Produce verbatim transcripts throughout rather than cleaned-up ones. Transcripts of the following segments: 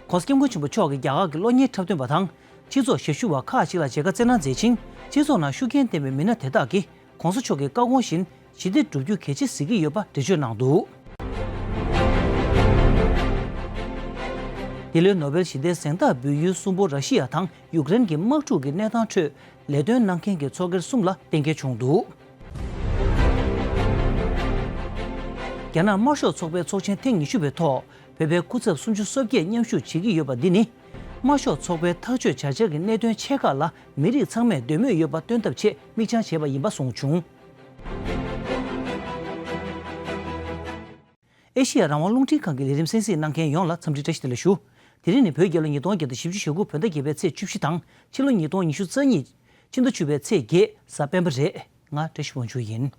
༸གོང་ས་༸སྐྱབས་མགོན་ཆེན་པོ་མཆོག་གིས་རྒྱ་གར་གྱི་གློག་བརྙན་འཁྲབ་སྟོན་པ་དང་སྤྱི་ཚོགས་ཞབས་ཞུ་བ་ཁག་ཅིག་ལ་མཇལ་ཁ་བསྩལ་གནང་མཛད་ཅིང་། སྤྱི་ཚོགས་ནང་ཤུགས་རྐྱེན་ལྡན་པའི་མི་སྣ་དེ་དག་གིས་༸གོང་ས་མཆོག་གི་བཀའ་དགོངས་བཞིན་ཞི་བདེ་བསྒྲུབ་རྒྱུ་གལ་ཆེ་གཟིགས་ཀྱི་ཡོད་པ་འགྲེལ་བརྗོད་གནང་འདུག་འདི་ལོའི་ནོ་བེལ་ཞི་བདེའི་གཟེངས་རྟགས་འབུལ་ཡུལ་གསུམ་པོ་ར་ཤི་ཡ་དང་ཡུཀ་རེན་གྱི་དམག་འཁྲུག་གི་གནས་སྟངས་ཁྲོད་ལས་དོན་གནང་མཁན་གྱི་ཚོགས་སྒེར་གསུམ་ལ་གཏན་འཁེལ་བྱུང་འདུག་རྒྱ་ནག་དམར་ཤོག་ཚོགས་པའི་ཚོགས་ཆེན་ཐེངས་ཉི་ཤུ་པའི་ཐོག་བོད་པའི་སྐུ་ཚབ་སུམ་ཅུ་སོ་བརྒྱད་མཉམ་ཞུགས་བྱེད་ཀྱི་ཡོད་པ་འདི་ནི། དམར་ཤོག་ཚོགས་པའི་ཐག་གཅོད་བྱ་འཆར་གྱི་གནད་དོན་ཆེ་ཁག་ལ་མི་རིགས་ཚང་མས་འདོད་མོས་ཡོད་པ་སྟོན་ཐབས་ཆེད་མིག་བྱང་བྱས་པ་ཡིན་པ་གསུངས་བྱུང་། ཨེ་ཤེ་ཡ་རང་དབང་རླུང་འཕྲིན་ཁང་གི་ལས་རིམ་གསན་གཟིགས་གནང་མཁན་ཡོངས་ལ་འཚམས་འདྲི་བཀྲ་ཤིས་བདེ་ལེགས་ཞུ། དེ་རིང་ནི་བོད་རྒྱལ་ལོ་ཉིས་སྟོང་བརྒྱ་དང་བཞི་བཅུ་ཞེ་དགུ་བོད་ཟླ་བརྒྱད་པའི་ཚེས་བཅུ་བཞི་དང་ཕྱི་ལོ་ཉིས་སྟོང་ཉི་ཤུ་རྩ་གཉིས་ཕྱི་ཟླ་བཅུ་པའི་ཚེས་བརྒྱད་གཟའ་སྤེན་པ་རེད། ང་བཀྲ་ཤིས་དབང་ཕྱུག་ཡིན།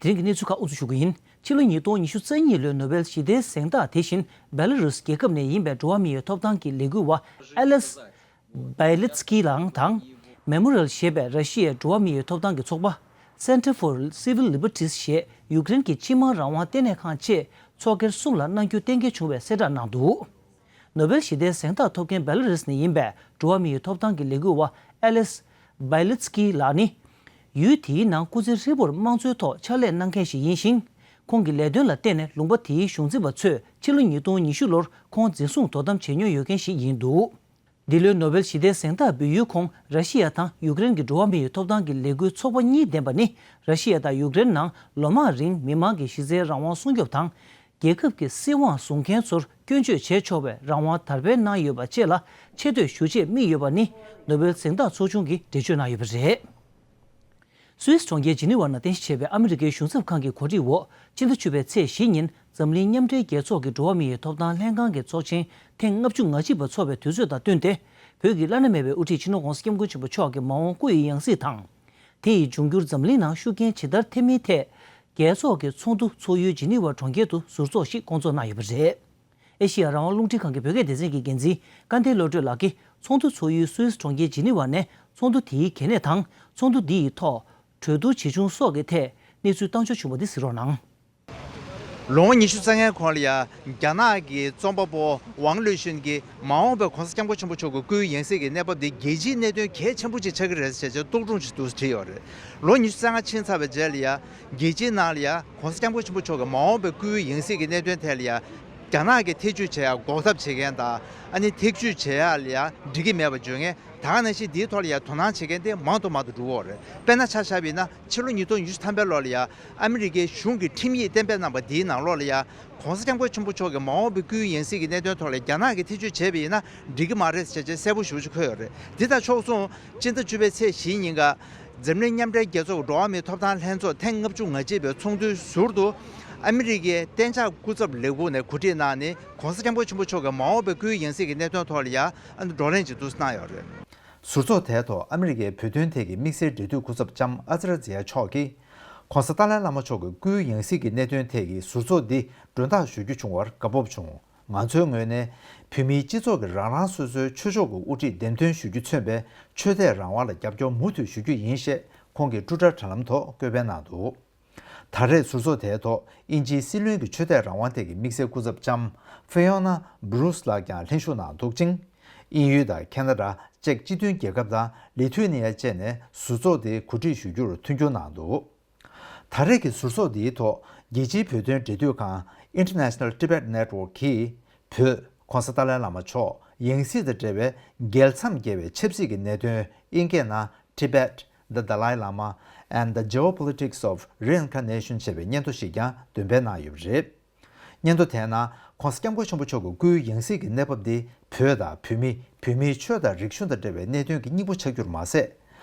དེ་རིང་གི་གནས་ཚུལ་ཁག་དབུ་འཛུགས་ཞུ་གི་ཡིན། ཕྱི་ལོ་ཉིས་སྟོང་ཉི་ཤུ་རྩ་གཉིས་ལོའི་ནོ་བེལ་ཞི་བདེའི་གཟེངས་རྟགས་དེ་བཞིན་བེ་ལ་རུས་རྒྱལ་ཁབ་ནས་ཡིན་པའི་འགྲོ་བ་མིའི་ཐོབ་ཐང་གི་ལས་འགུལ་བ་ཨེ་ལིས་བྷེ་ལི་ཚི་ཀི་ལའང་དང་། མེ་མོ་རི་ཡལ་ཞེས་པའི་ར་ཤི་ཡའི་འགྲོ་བ་མིའི་ཐོབ་ཐང་གི་ཚོགས་པ། Center for Civil Liberties ཞེས་ཡུཀ་རེན་གྱི་སྤྱི་དམངས་རང་དབང་ལྟེ་གནས་ཁང་བཅས་ཚོགས་སྒེར་གསུམ་ལ་གནང་རྒྱུ་གཏན་འཁེལ་བྱུང་བའི་གསལ་བསྒྲགས་གནང་འདུག་ནོ་བེལ་ཞི་བདེའི་གཟེངས་རྟགས་ཐོབ་མཁན་བེ་ལ་རུས་ནས་ཡིན་པའི་འགྲོ་བ་མིའི་ཐོབ་ཐང་གི་ལས་འགུལ་བ་ཨེ་ལིས་བྷེ་ལི་ཚི་ཀི་ལགས་ནི། ཡུལ་དེའི་ནང་སྐུ་ཚེ་ཧྲིལ་པོར་དམངས་གཙོའི་ཐོག་ཕྱག་ལས་གནང་མཁན་ཞིག་ཡིན་ཞིང་། ཁོང་གི་ལས་དོན་ལ་བརྟེན་ནས་ལུང་པ་དེའི་གཞུང་འཛིན་པ་ཚོས་ཕྱི་ལོ་ཉིས་སྟོང་ཉི་ཤུ་ལོར་ཁོང་འཛིན་བཟུང་དོ་དམ་བྱེད་མྱོང་ཡོད་མཁན་ཞིག་ཡིན་འདུག་འདི་ལོའི་ནོ་བེལ་ཞི་བདེའི་གཟེངས་རྟགས་འབུལ་ཡུལ་ཁོངས་ར་ཤི་ཡ་དང་ཡུཀ་རེན་གྱི་འགྲོ་བ་མིའི་ཐོབ་ཐང་གི་ལས་འགུལ་ཚོགས་པ་གཉིས་ལྡན་པ་ནི། ར་ཤི་ཡ་དང་ཡུཀ་རེན་ནང་ལོ་མང་རིང་མི་མང་གི་གཞི་རྩའི་རང་དབང་སྲུང་སྐྱོབ་དང་། རྒྱལ་ཁབ་ཀྱི་སྲིད་དབང་བཟུང་མཁན་ཚོར་སྐྱོན་བརྗོད་བྱས་ཆོག་པའི་རང་དབང་དར་སྤེལ་གནང་ཡོད་པ་བཅས་ལ་ཆེ་བསྟོད་ཞུ་ཆེད་དམིགས་ཡོད་པ་ནི་ནོ་བེལ་གཟེངས་རྟགས་ཚོགས་ཆུང་གིས་འགྲེལ་བརྗོད་གནང་ཡོད་པ་རེད། སུད་སི་གྲོང་ཁྱེར་ཇི་ནི་ཝ་ནང་རྟེན་གཞི་བྱས་པའི་ཨ་མི་རི་ཀའི་གཞུང་ཚབ་ཁང་གི་གོ་སྒྲིག་འོག་སྤྱི་ཟླ་བཅུ་པའི་ཚེས་བཞི་ཉིན་འཛམ་གླིང་མཉམ་འབྲེལ་རྒྱལ་ཚོགས་ཀྱི་འགྲོ་བ་མིའི་ཐོབ་ཐང་ལྷན་ཁང་གི་ཚོགས་ཆེན་ཐེངས་ལྔ་བཅུ་ང་གཅིག་པ་འཚོགས་པའི་དུས་ཚོད་དང་བསྟུན་ཏེ། བོད་ཀྱི་བླ་ན་མེད་པའི་དབུ་ཁྲིད་སྤྱི་ནོར་༸གོང་ས་༸སྐྱབས་མགོན་ཆེན་པོ་མཆོག་གི་མ་འོངས་སྐུ་ཡི་ཡང་སྲིད་དང་། དེ་ཡི་འབྱུང་འགྱུར་འཛམ་གླིང་ནང་ཤུགས་རྐྱེན་ཇི་ལྟར་ཐེབས་མིན་ཐད། རྒྱལ་ཚོགས་ཀྱི་ཚོགས་འདུ་ཚོགས་ཡུལ་ཇི་ནི་ཝ་གྲོང་ཁྱེར་དུ་ཟུར་འཚོགས་ཤིག་བསྐོང་ཚོགས་གནང་ཡོད་པ་རེད། ཨེ་ཤེ་ཡ་རང་དབང་རླུང་འཕྲིན་ཁང་གི་བོད་སྐད་སྡེ་ཚན་གྱི་འགན་འཛིན་སྐལ་ལྡན་བློ་གྲོས་ལགས་ཀྱིས་ཚོགས་འདུ་ཚོགས་ཡུལ་སུད་སི་གྲོང་ཁྱེར་ཇི་ནི་ཝ་ནས་ཚོགས་འདུ་དེའི་གལ་གནད་དང་ཚོགས་འདུ་འདི་ཡི་ཐོག་གྲོས་བསྡུར་ཇི་བྱུང་སོགས་ཀྱི་ཐད་གནས་ཚུལ་བཏང་འབྱོར་བྱུང་བ་འདི་གཟིགས་རོགས་གནང་། ལོ་ངོ་ཉི་ཤུ་རྩ་ལྔའི་གོང་ལ་ཡ་རྒྱ་ནག་གི་རྩོམ་པ་པོ་ཝང་ལུའེ་ཤུན་གྱིས་མ་འོངས་པའི་༸གོང་ས་༸སྐྱབས་མགོན་ཆེན་པོ་མཆོག་གི་སྐུའི་ཡང་སྲིད་ཀྱི་གནས་བབ་འདི་རྒྱལ་སྤྱིའི་གནད་དོན་གལ་ཆེན་པོ་ཅིག་ཆགས་ཀྱི་རེད་ཟེར་བྱས་རྟོག་སྒྲུང་ཞིག་འདུག་བྲིས་ཡོད་རེད། ལོ་ཉི་ཤུ་རྩ་ལྔ་ཕྱིན་ཚར་བའི་རྗེས་ལ་ཡ། རྒྱལ་སྤྱིའི་ནང་ལ་ཡ་༸གོང་ས་༸སྐྱབས་མགོན་ཆེན་པོ་མཆོག་གི་མ་འོངས་པའི་སྐུའི་ཡང་སྲིད་ཀྱི་གནད་དོན་ཐད་ལ་ཡ། རྒྱ་ནག་གིས་ཐེ་བྱུས་བྱེད་ཡ་འགོག་ཐབས་བྱེད་མཁན་དང་། ཨ་ནི་ཐེ་བྱུས་བྱེད་ཡ་ལ་ཡ་འགྲིག་གི་མེད་པ་བརྗོད་མཁན། ད་ག་ནང་བཞིན་འདིའི་ཐོག་ལ་ཡ་དོ་སྣང་བྱེད་མཁན་དེ་མང་དུ་མང་དུ་འགྲོ་གི་ཡོད་རེད། དཔེར་ན་ཆ་བཞག་པ་ཡིན་ན་ཕྱི་ལོ་ཉིས་སྟོང་ཉི་ཤུ་ཐམ་པའི་ལོ་ལ་ཡ། ཨ་མི་རི་ཀའི་གཞུང་གི་ཁྲིམས་ཡིག་གཏན་འབེབས་གནང་པ་འདིའི་ནང་ལོགས་ལ་ཡ། ༸གོང་ས་༸སྐྱབས་མགོན་ཆེན་པོ་མཆོག་གི་མ་འོངས་པའི་སྐུའི་ཡང་སྲིད་ཀྱི་གནད་དོན་ཐོག་ལ་རྒྱ་ནག་གིས་ཐེ་བྱུས་བྱས་པ་ཡིན་ན་འགྲིག་གི་མ་རེད་ཟེར་བྱས་གསལ་པོ་ཞེ་པོ་ཅིག་འཁོད་ཡོད་རེད། འདི་དང་ཕྱོགས་མཚུངས་སྤྱི་ཟླ་བཅུ་པའི་ཚེས་བཞི་ཉིན་ཀ་འཛམ་གླིང་མཉམ་འབྲེལ་རྒྱལ་ཚོགས་ཀྱི་འགྲོ་བ་མིའི་ཐོབ་ཐང་ལྷན་ཚོགས་ཐེངས་ལྔ་བཅུ་ང་གཅིག་པའི་ཚོགས་འདུའི་ཟུར་དུ། ཨ་མི་རི་ཀའི་གཏན་འཇགས་སྐུ་ཚབ་ལས་ཁུངས་ནས་གོ་སྒྲིག་གནང་ནས་༸གོང་ས་༸སྐྱབས་མགོན་ཆེན་པོ་མཆོག་གི་མ་འོངས་པའི་སྐུའི་ཡང་སྲིད་ཀྱི་གནད་དོན་ཐོག་ལ་ཡ་ཨ་ནི་བགྲོ་གླེང་ཅིག་འདུག་སེ་གནང་ཡོད་རེད། ཟུར་ཚོགས་དེའི་ཐོག་ཨ་མི་རི་ཀའི་བོད་དོན་ཐད་ཀྱི་དམིགས་བསལ་འབྲེལ་མཐུད་སྐུ་ཚབ་ལྕམ་ཨ་ཙི་ར་ཛི་ཡ་མཆོག་གིས། ༸གོང་ས་ཏཱ་ལའི་བླ་མ་མཆོག་གི་སྐུའི་ཡང་སྲིད་ཀྱི་གནད་དོན་ཐད་ཀྱི་ཟུར་ཚོགས་འདི་མགྲོན་བདག་ཞུ་རྒྱུ་བྱུང་བར་དགའ་སྤོབས་བྱུང་། ང་ཚོའི་ངོས་ནས་བོད་མིའི་སྤྱི་ཚོགས་ཀྱི་རང་རང་སོ་སོའི་ཆོས་ཕྱོགས་ཀྱི་དབུ་ཁྲིད་འདེམས་ཐོན་ཞུ་རྒྱུ་མཚོན་པའི་ཆོས་དད་རང་དབང་ལ་རྒྱབ་སྐྱོར་མུ་མཐུད་ཞུ་རྒྱུ་ཡིན་ཞེས་ཁོང་གིས་ཊུ་ཊར་དྲ་ལམ་ཐོག་བཀོད་སྤེལ་གནང་འདུག་ད་རེས་ཟུར་ཚོགས་དེའི་ཐོག་དབྱིན་ཇིའི་སྲིད་བློན་གྱི་ཆོས་དད་རང་དབང་ཐད་ཀྱི་དམིགས་བསལ་སྐུ་ཚབ་ལྕམ་ཧྥེ་ཡོ་ན་སྦུ་རུས་ལགས་ཀྱང་ལྷན་ཞུགས་གནང་འདུག་ཅིང་། དབྱིན་ཡུལ་དང་ཁེ་ན་ཌ། ཅེཀ་སྤྱི་མཐུན་རྒྱལ་ཁབ་དང་ལི་ཐུ་ནི་ཡ་བཅས་ནས་ཟུར་ཚོགས་དེའི་གོ་སྒྲིག་ཞུ་རྒྱུར་མཐུན་འགྱུར་གནང་འདུག་ད་རེས་ཀྱི་ཟུར་ཚོགས་འདིའི་ཐོག་རྒྱལ་སྤྱིའི་བོད་དོན་འབྲེལ་མཐུད་ཁང་International Tibet Network གིས་བོད་༸གོང་ས་ཏཱ་ལའི་བླ་མ་མཆོག་ཡང་སྲིད་དང་འབྲེལ་བའི་རྒྱལ་མཚམས་བརྒལ་བའི་ཆབ་སྲིད་ཀྱི་གནད་དོན་དབྱིན་སྐད་ནང་Tibet, the Dalai Lama and the Geopolitics of Reincarnation ཞེས་པའི་སྙན་ཐོ་ཞིག་ཀྱང་འདོན་སྤེལ་གནང་ཡོད་པ་རེད། སྙན་ཐོ་དེའི་ནང་༸གོང་ས་༸སྐྱབས་མགོན་ཆེན་པོ་མཆོག་གི་སྐུའི་ཡང་སྲིད་ཀྱི་གནས་བབ་འདི་བོད་དང་བོད་མི། བོད་མིའི་ཆོས་དང་རིག་གཞུང་དང་འབྲེལ་བའི་གནད་དོན་གྱི་སྙིང་པོ་ཆགས་རྒྱུར་མ་ཟད།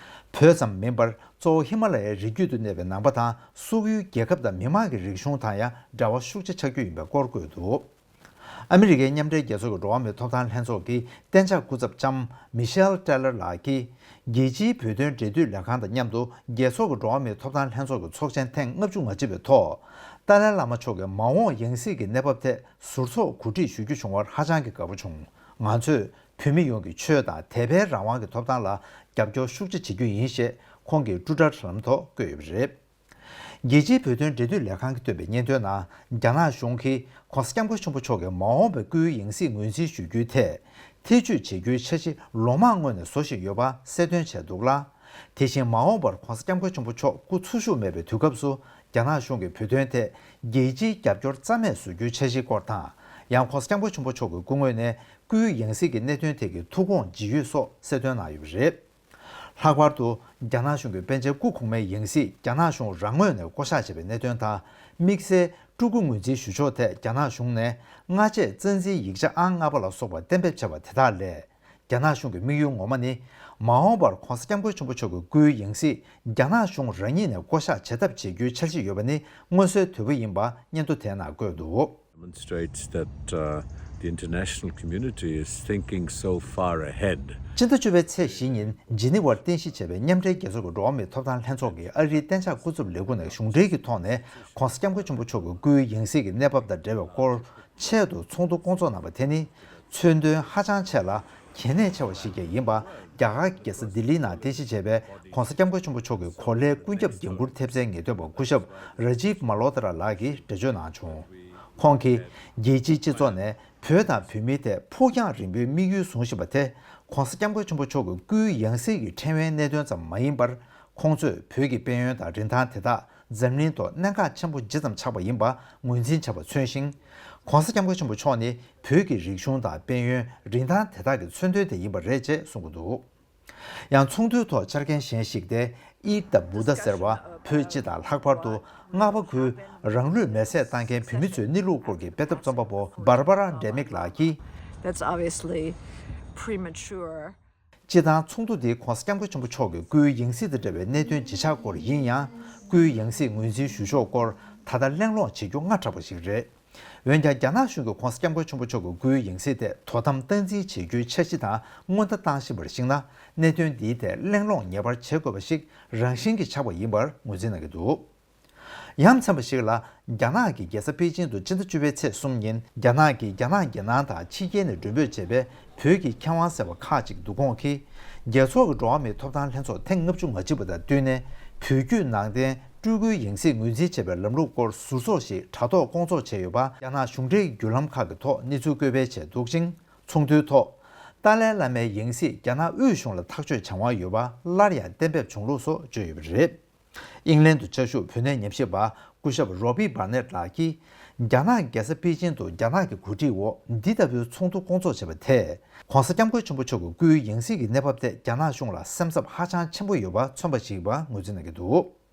བོད་ཙམ་མིན་པར་གཙོ་བོ་ཧི་མ་ལ་ཡའི་རི་རྒྱུད་དུ་གནས་པའི་ནང་པ་དང་སོག་ཡུལ་རྒྱལ་ཁབ་དང་མི་དམངས་ཀྱི་རིག་གཞུང་དང་ཡང་འབྲེལ་བ་ཤུགས་ཆེ་ཆགས་རྒྱུ་ཡིན་པའི་སྐོར་བཀོད་འདུག་ཨ་མི་རི་ཀའི་མཉམ་འབྲེལ་རྒྱལ་ཚོགས་ཀྱི་འགྲོ་བ་མིའི་ཐོབ་ཐང་ལྷན་ཚོགས་ཀྱི་གཏན་འཇགས་སྐུ་ཚབ་ལྕམ་Michelle Taylor་ལགས་ཀྱིས། རྒྱལ་སྤྱིའི་བོད་དོན་འབྲེལ་མཐུད་ལས་ཁང་དང་མཉམ་དུ་རྒྱལ་ཚོགས་ཀྱི་འགྲོ་བ་མིའི་ཐོབ་ཐང་ལྷན་ཚོགས་ཀྱི་ཚོགས་ཆེན་ཐེངས་ལྔ་བཅུ་ང་གཅིག་པའི་ཐོག་ཏཱ་ལའི་བླ་མ་མཆོག་གི་མ་འོངས་ཡང་སྲིད་ཀྱི་གནས་བབ་ཐད་ཟུར་ཚོགས་གོ་སྒྲིག་ཞུ་རྒྱུ་བྱུང་བར་ཧ་ཅང་གི་དགའ་པོ་བྱུང་། ང་ཚོས་བོད་མི་ཡོངས་ཀྱི་ཆོས་དང་དད་པའི་རང་དབང་གི་ཐོབ་ཐང་ལ་རྒྱབ་སྐྱོར་ཤུགས་ཆེ་བྱེད་རྒྱུ་ཡིན་ཞེས་ཁོང་གིས་ཊུ་ཊར་དྲ་ལམ་ཐོག་བཀོད་ཡོད་པ་རེད། རྒྱལ་སྤྱིའི་བོད་དོན་འབྲེལ་མཐུད་ལས་ཁང་གིས་བཏོན་པའི་སྙན་ཐོའི་ནང་། རྒྱ་ནག་གཞུང་གིས་༸གོང་ས་༸སྐྱབས་མགོན་ཆེན་པོ་མཆོག་གི་མ་འོངས་པའི་སྐུའི་ཡང་སྲིད་ངོས་འཛིན་ཞུ་རྒྱུའི་ཐད། ཐེ་བྱུས་བྱེད་རྒྱུའི་འཆར་གཞི་ལོ་མང་སྔོན་ནས་བཟོ་བཞིན་ཡོད་པ་གསལ་སྟོན་བྱས་འདུག་ལ། དེ་བཞིན་མ་འོངས་པར་༸གོང་ས་༸སྐྱབས་མགོན་ཆེན་པོ་མཆོག་སྐུ་འཚོ་བཞུགས་མེད་པའི་དུས་སྐབས་སུ། རྒྱ་ནག་གཞུང་གིས་བོད་དོན་ཐད་རྒྱལ་སྤྱིའི་རྒྱབ་སྐྱོར་རྩ་མེད་བཟོ་རྒྱུའི་འཆར་གཞིའི་སྐོར་དང་། ཡང་༸གོང་ས་༸སྐྱབས་མགོན་ཆེན་པོ་མཆོག་གི་སྐུ་ངོས་ནས་སྐུའི་ཡང་སྲིད་ཀྱི་གནད་དོན་ཐད་ཀྱི་ཐུགས་དགོངས་བརྗེ་ཡོད་སོགས་གསལ་སྟོན་གནང་ཡོད་པ་རེད། ལྷག་པར་དུ། རྒྱ་ནག་གཞུང་གིས་པཎ་ཆེན་སྐུ་གོང་མའི་ཡང་སྲིད་རྒྱ་ནག་གཞུང་རང་ངོས་ནས་བསྐོ་གཞག་བྱས་པའི་གནད་དོན་དང་། དམིགས་བསལ་སྤྲུལ་སྐུ་ངོས་འཛིན་ཞུ་ཕྱོགས་ཐད་རྒྱ་ནག་གཞུང་ནས་སྔ་རྗེས་རྩ་འཛིན་ཡིག་ཆ་ཨང་ལྔ་པ་ལ་སོགས་པ་གཏན་འབེབས་བྱས་པ་དེ་དག་ལས། རྒྱ་ནག་གཞུང་གི་དམིགས་ཡུལ་ངོ་མ་ནི། མ་འོངས་པར་༸གོང་ས་༸སྐྱབས་མགོན་ཆེན་པོ་མཆོག་གི་སྐུའི་ཡང་སྲིད་རྒྱ་ནག་གཞུང་རང་ཉིད་ནས་བསྐོ་གཞག་བྱེད་ཐབས་བྱེད་རྒྱུའི་འཆར་གཞི་ཡོད་པ་ནི་མངོན་གསལ་དོད་པོ་ཡིན་པ་སྙན་ཐོ་དེའི་ནང་བཀོད་འདུག། Demonstrates that, uh, the international community is thinking so far ahead. སྤྱི་ཟླ་བཅུ་པའི་ཚེས་བཞི་ཉིན་ཇི་ནི་ཝར་རྟེན་གཞི་བྱས་པའི་མཉམ་འབྲེལ་རྒྱལ་ཚོགས་ཀྱི་འགྲོ་བ་མིའི་ཐོབ་ཐང་ལྷན་ཚོགས་ཀྱི་ཨ་རིའི་གཏན་འཇགས་སྐུ་ཚབ་ལས་ཁུངས་ནས་གཞུང་འབྲེལ་གྱི་ཐོག་ནས་༸གོང་ས་༸སྐྱབས་མགོན་ཆེན་པོ་མཆོག་གི་སྐུའི་ཡང་སྲིད་ཀྱི་གནས་བབ་དང་འབྲེལ་བའི་སྐོར་ཆེད་དུ་ཚོགས་འདུ་བསྐོང་ཚོགས་གནང་བ་དེ་ནི། མཚོན་དོན་ཧ་ཅང་ཆེ་ལ་གལ་གནད་ཆེ་བ་ཞིག་ཀྱང་ཡིན་པ། རྒྱ་གར་གྱི་རྒྱལ་ས་ལྡི་ལིའི་ནང་རྟེན་གཞི་བྱས་པའི་༸གོང་ས་༸སྐྱབས་མགོན་ཆེན་པོ་མཆོག་གི་གོ་ལའི་ཀུན་ཁྱབ་འགན་འཁུར་ཐེབས་རྩའི་ངེས་སྟོན་པ་སྐུ་ཞབས་Rajiv Malhotra་ལགས་ཀྱིས་འགྲེལ་བརྗོད་གནང་བྱུང་། ཁོང་གིས་རྒྱལ་སྤྱིའི་སྤྱི་ཚོགས་ནས་བོད་དང་བོད་མིའི་ཐད་ཕུགས་རྒྱང་རིང་པོའི་དམིགས་ཡུལ་བཟུང་བཞིན་པ་དེ། ༸གོང་ས་༸སྐྱབས་མགོན་ཆེན་པོ་མཆོག་གི་སྐུའི་ཡང་སྲིད་ཀྱི་ཕྲེང་བའི་གནད་དོན་ཙམ་མ་ཡིན་པར། ཁོང་ཚོས་བོད་ཀྱི་དཔལ་ཡོན་དང་རིན་ཐང་དེ་དག་འཛམ་གླིང་ཐོག་གནད་འགག་ཆེན་པོ་ཇི་ཙམ་ཆགས་པ་ཡིན་པ་ངོས་འཛིན་བྱས་པ་མཚོན་ཞིང་། ༸གོང་ས་༸སྐྱབས་མགོན་ཆེན་པོ་མཆོག་ནི་བོད་ཀྱི་རིག་གཞུང་དང་དཔལ་ཡོན། རིན་ཐང་དེ་དག་གི་མཚོན་དོན་དེ་ཡིན་པ་རེད་ཅེས་གསུངས་ཀྱི་འདུག། ཡང་ཚོགས་འདུའི་ཐོག་བཅར་མཁན་གཞན་ཞིག་སྟེ། Eat the Buddha་ཟེར་བ། བོད་སྤྱི་དང་ལྷག་པར་དུ་སྔགས་པ་ཁུལ་རང་ལུས་མེར་སྲེག་བཏང་མཁན་བོད་མི་ཚོའི་གནས་ལུགས་སྐོར་གྱི་དཔེ་དེབ་རྩོམ་པ་པོ་Barbara Demick་ལགས་ཀྱིས། That's obviously premature. སྤྱིར་བཏང་ཚོགས་འདུ་འདི་༸གོང་ས་༸སྐྱབས་མགོན་ཆེན་པོ་མཆོག་གི་སྐུའི་ཡང་སྲིད་དང་འབྲེལ་བའི་གནད་དོན་ཇི་ཆགས་སྐོར་ཡིན་ཡང་། སྐུའི་ཡང་སྲིད་ངོས་འཛིན་ཞུ་ཕྱོགས་སྐོར་ད་ལྟ་གླེང་སློང་བྱེད་རྒྱུ་སྔ་དྲགས་པ་ཞིག་རེད། འོན་ཀྱང་རྒྱ་ནག་གཞུང་གིས་༸གོང་ས་༸སྐྱབས་མགོན་ཆེན་པོ་མཆོག་གི་སྐུའི་ཡང་སྲིད་ཐད་དོ་དམ་སྟངས་འཛིན་བྱེད་རྒྱུའི་འཆར་གཞི་དང་སྔོན་བརྡ་བཏང་བཞིན་པར་གཞིགས་ན། གནད་དོན་འདིའི་ཐད་གླེང་སློང་ངེས་པར་བྱེད་དགོས་པ་ཞིག་རང་བཞིན་གྱིས་ཆགས་པ་ཡིན་པར་ངོས་འཛིན་གནང་གི་འདུག། ཡ་མཚན་པ་ཞིག་ལ། རྒྱ་ནག་གི་རྒྱལ་ས་པེ་ཅིང་དུ་སྤྱི་ཟླ་བཅུ་པའི་ཚེས་གསུམ་ཉིན། རྒྱ་ནག་གིས་རྒྱ་ནག་རྒྱལ་ནང་དང་ཕྱི་རྒྱལ་ནས་མགྲོན་འབོད་བྱས་པའི་བོད་ཀྱི་མཁས་དབང་ཟེར་བ་ཁག་ཅིག་བསྡུ་སྐོང་གིས། རྒྱལ་ཚོགས་ཀྱི་འགྲོ་བ་མིའི་ཐོབ་ཐང་ལྷན་ཚོགས་ཐེངས་ལྔ་བཅུ་ང་གཅིག་པ་དང་བསྟུན་ནས། བོད་བརྒྱུད་ནང་བསྟན་སྤྲུལ་སྐུའི་ཡང་སྲིད་ངོས་འཛིན་བྱེད་པའི་ལམ་ལུགས་སྐོར་ཟུར་ཚོགས་ཤིག་དྲ་ཐོག་བསྐོང་ཚོགས་བྱས་ཡོད་པ། རྒྱ་ནག་གཞུང་འབྲེལ་བརྒྱུད་ལམ་ཁག་གི་ཐོག་གནས་ཚུལ་བཀོད་སྤེལ་བྱས་འདུག་ཅིང་། ཚོགས་འདུའི་ཐོག་ཏཱ་ལའི་བླ་མའི་ཡང་སྲིད་རྒྱ་ནག་དབུས་གཞུང་ལ་ཐག་གཅོད་བྱ་དབང་ཡོད་པ་སླར་ཡང་གཏན་འབེབས་བྱུང་ལུགས་སོགས་བརྗོད་ཡོད་པ་རེད། ཨིང་ལན་དུ་བཅའ་བཞུགས་བོད་གནས་ཉམས་ཞིབ་པ་སྐུ་ཞབས་Robbie Barnett་ལགས་ཀྱིས། རྒྱ་ནག་རྒྱལ་ས་པེ་ཅིང་དུ་རྒྱ་ནག་གི་གོ་སྒྲིག་འོག་འདི་ལྟ་བུའི་ཚོགས་འདུ་བསྐོང་ཚོགས་བྱས་པ་དེས། ༸གོང་ས་༸སྐྱབས་མགོན་ཆེན་པོ་མཆོག་གི་སྐུའི་ཡང་སྲིད་ཀྱི་གནས་བབ་ཐད་རྒྱ་ནག་གཞུང་ལ་སེམས་འཚབ་ཧ་ཅང་ཆེན་པོ་ཡོད་པ་མཚོན་པ་ཞིག་ཡིན་པ་ངོས་འཛིན་གནང་གི་འདུག།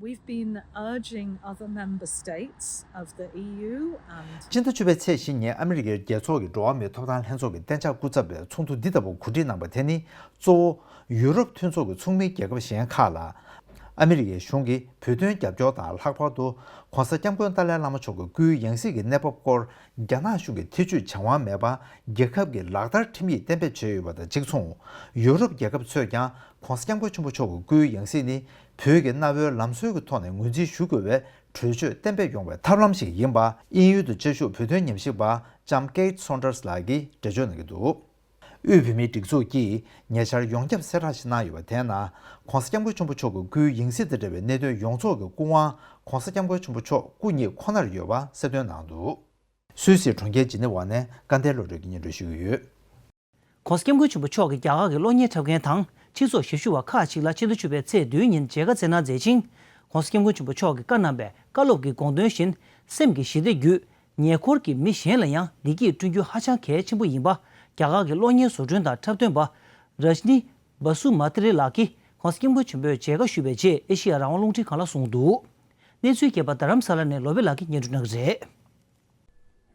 We've been urging other member states of the E U and སྤྱི་ཟླ་བཅུ་པའི་ཚེས་བཞི་ཉིན་ཨ་མི་རི་ཀའི་རྒྱལ་ཚོགས་ཀྱི་འགྲོ་བ་མིའི་ཐོབ་ཐང་ལྷན་ཚོགས་ཀྱི་གཏན་འཇགས་སྐུ་ཚབ་པས་ཚོགས་འདུ་འདི་ལྟ་བུ་གོ་སྒྲིག་གནང་པ་དེ་ནི། གཙོ་བོ་ཡུ་རོབ་མཐུན་ཚོགས་ཀྱི་ཚོགས་མི་རྒྱལ་ཁབ་གཞན་ཁག་ལ། ཨ་མི་རི་ཀའི་གཞུང་གིས་བོད་དོན་རྒྱབ་སྐྱོར་དང་ལྷག་པར་དུ། ༸གོང་ས་༸སྐྱབས་མགོན་ཏཱ་ལའི་བླ་མ་མཆོག་གི་སྐུའི་ཡང་སྲིད་ཀྱི་གནས་བབ་སྐོར། རྒྱ་ནག་གཞུང་གིས་ཐེ་བྱུས་བྱ་དབང་མེད་པར། རྒྱལ་ཁབ་ཀྱི་ལག་བསྟར་ཁྲིམས་ཡིག་གཏན་འབེབས་བྱས་ཡོད་པ་དང་གཅིག་མཚུངས། ཡུ་རོབ་རྒྱལ་ཁབ་ཚོས་ཀྱང་༸གོང་ས་༸སྐྱབས་མགོན་ཆེན་པོ་མཆོག་གི་སྐུའི་ཡང་སྲིད་ནི། བོད་ཀྱི་གནའ་བོའི་ལམ་སྲོལ་གྱི་ཐོག་ནས་ངོས་འཛིན་ཞུ་དགོས་པའི་གྲོས་ཆོད་གཏན་འབེབས་ཡོང་བའི་ཐབས་ལམ་ཞིག་ཡིན་པ། དབྱིན་ཡུལ་དུ་བཅའ་བཞུགས་བོད་དོན་ཉམས་ཞིབ་པ་ལྕམ་Kate Saunders་ལགས་ཀྱིས་འགྲེལ་བརྗོད་གནང་གི་འདུག། དབུས་བོད་མིའི་སྒྲིག་འཛུགས་ཀྱིས་ཉེ་ཆར་ཡོངས་ཁྱབ་གསལ་བསྒྲགས་ཤིག་གནང་ཡོད་པ་དེའི་ནང་། ༸གོང་ས་༸སྐྱབས་མགོན་ཆེན་པོ་མཆོག་གི་སྐུའི་ཡང་སྲིད་དང་འབྲེལ་བའི་གནད་དོན་ཡོངས་རྫོགས་ཀྱི་སྐུ་དབང་༸གོང་ས་༸སྐྱབས་མགོན་ཆེན་པོ་མཆོག་སྐུ་ཉིད་ཁོ་ནར་ཡོད་པ་གསལ་སྟོན་གནང་འདུག། སུད་སིའི་གྲོང་ཁྱེར་ཇི་ནི་ཝ་ནས་སྐལ་ལྡན་བློ་གྲོས་ཀྱིས་སྙན་སྒྲོན་ཞུ་གི་ཡོད། ༸གོང་ས་༸སྐྱབས་མགོན་ཆེན་པོ་མཆོག་གིས་རྒྱ་གར་གྱི་གློག་བརྙན་འཁྲབ་མཁན་དང་སྤྱི་ཚོགས་ཞབས་ཞུ་བ་ཁག་ཅིག་ལ་སྤྱི་ཟླ་བཅུ་པའི་ཚེས་བདུན་ཉིན་མཇལ་ཁ་བསྩལ་གནང་མཛད་ཅིང་། ༸གོང་ས་༸སྐྱབས་མགོན་ཆེན་པོ་མཆོག་གིས་བཀའ་གནང་བའི་བཀའ་སློབ་ཀྱི་དགོངས་དོན་བཞིན། སེམས་ཀྱི་ཞི་བདེ་བརྒྱུད། ཉེ་འཁོར་གྱི་མི་གཞན་ལ་ཡང་བདེ་སྐྱིད་བསྐྲུན་རྒྱུ་ཧ་ཅང་གལ་ཆེན་པོ་ཡིན་པ། རྒྱ་གར་གྱི་གློག་བརྙན་བཟོ་སྐྲུན་དང་འཁྲབ་སྟོན་པ། Rajni Basumatary་ལགས་ཀྱིས་༸གོང་ས་༸སྐྱབས་མགོན་ཆེན་པོས་མཇལ་ཁ་ཞུས་པའི་རྗེས་ཨེ་ཤེ་ཡ་རང་དབང་རླུང་འཕྲིན་ཁང་ལ་གསུངས་འདུག། གནས་ཚུལ་རྒྱས་པ་རྡ་རམ་ས་ལ་ནས་བློ་བྷེ་ལགས་ཀྱིས་སྙན་སྒྲོན་གནང་གི་རེད།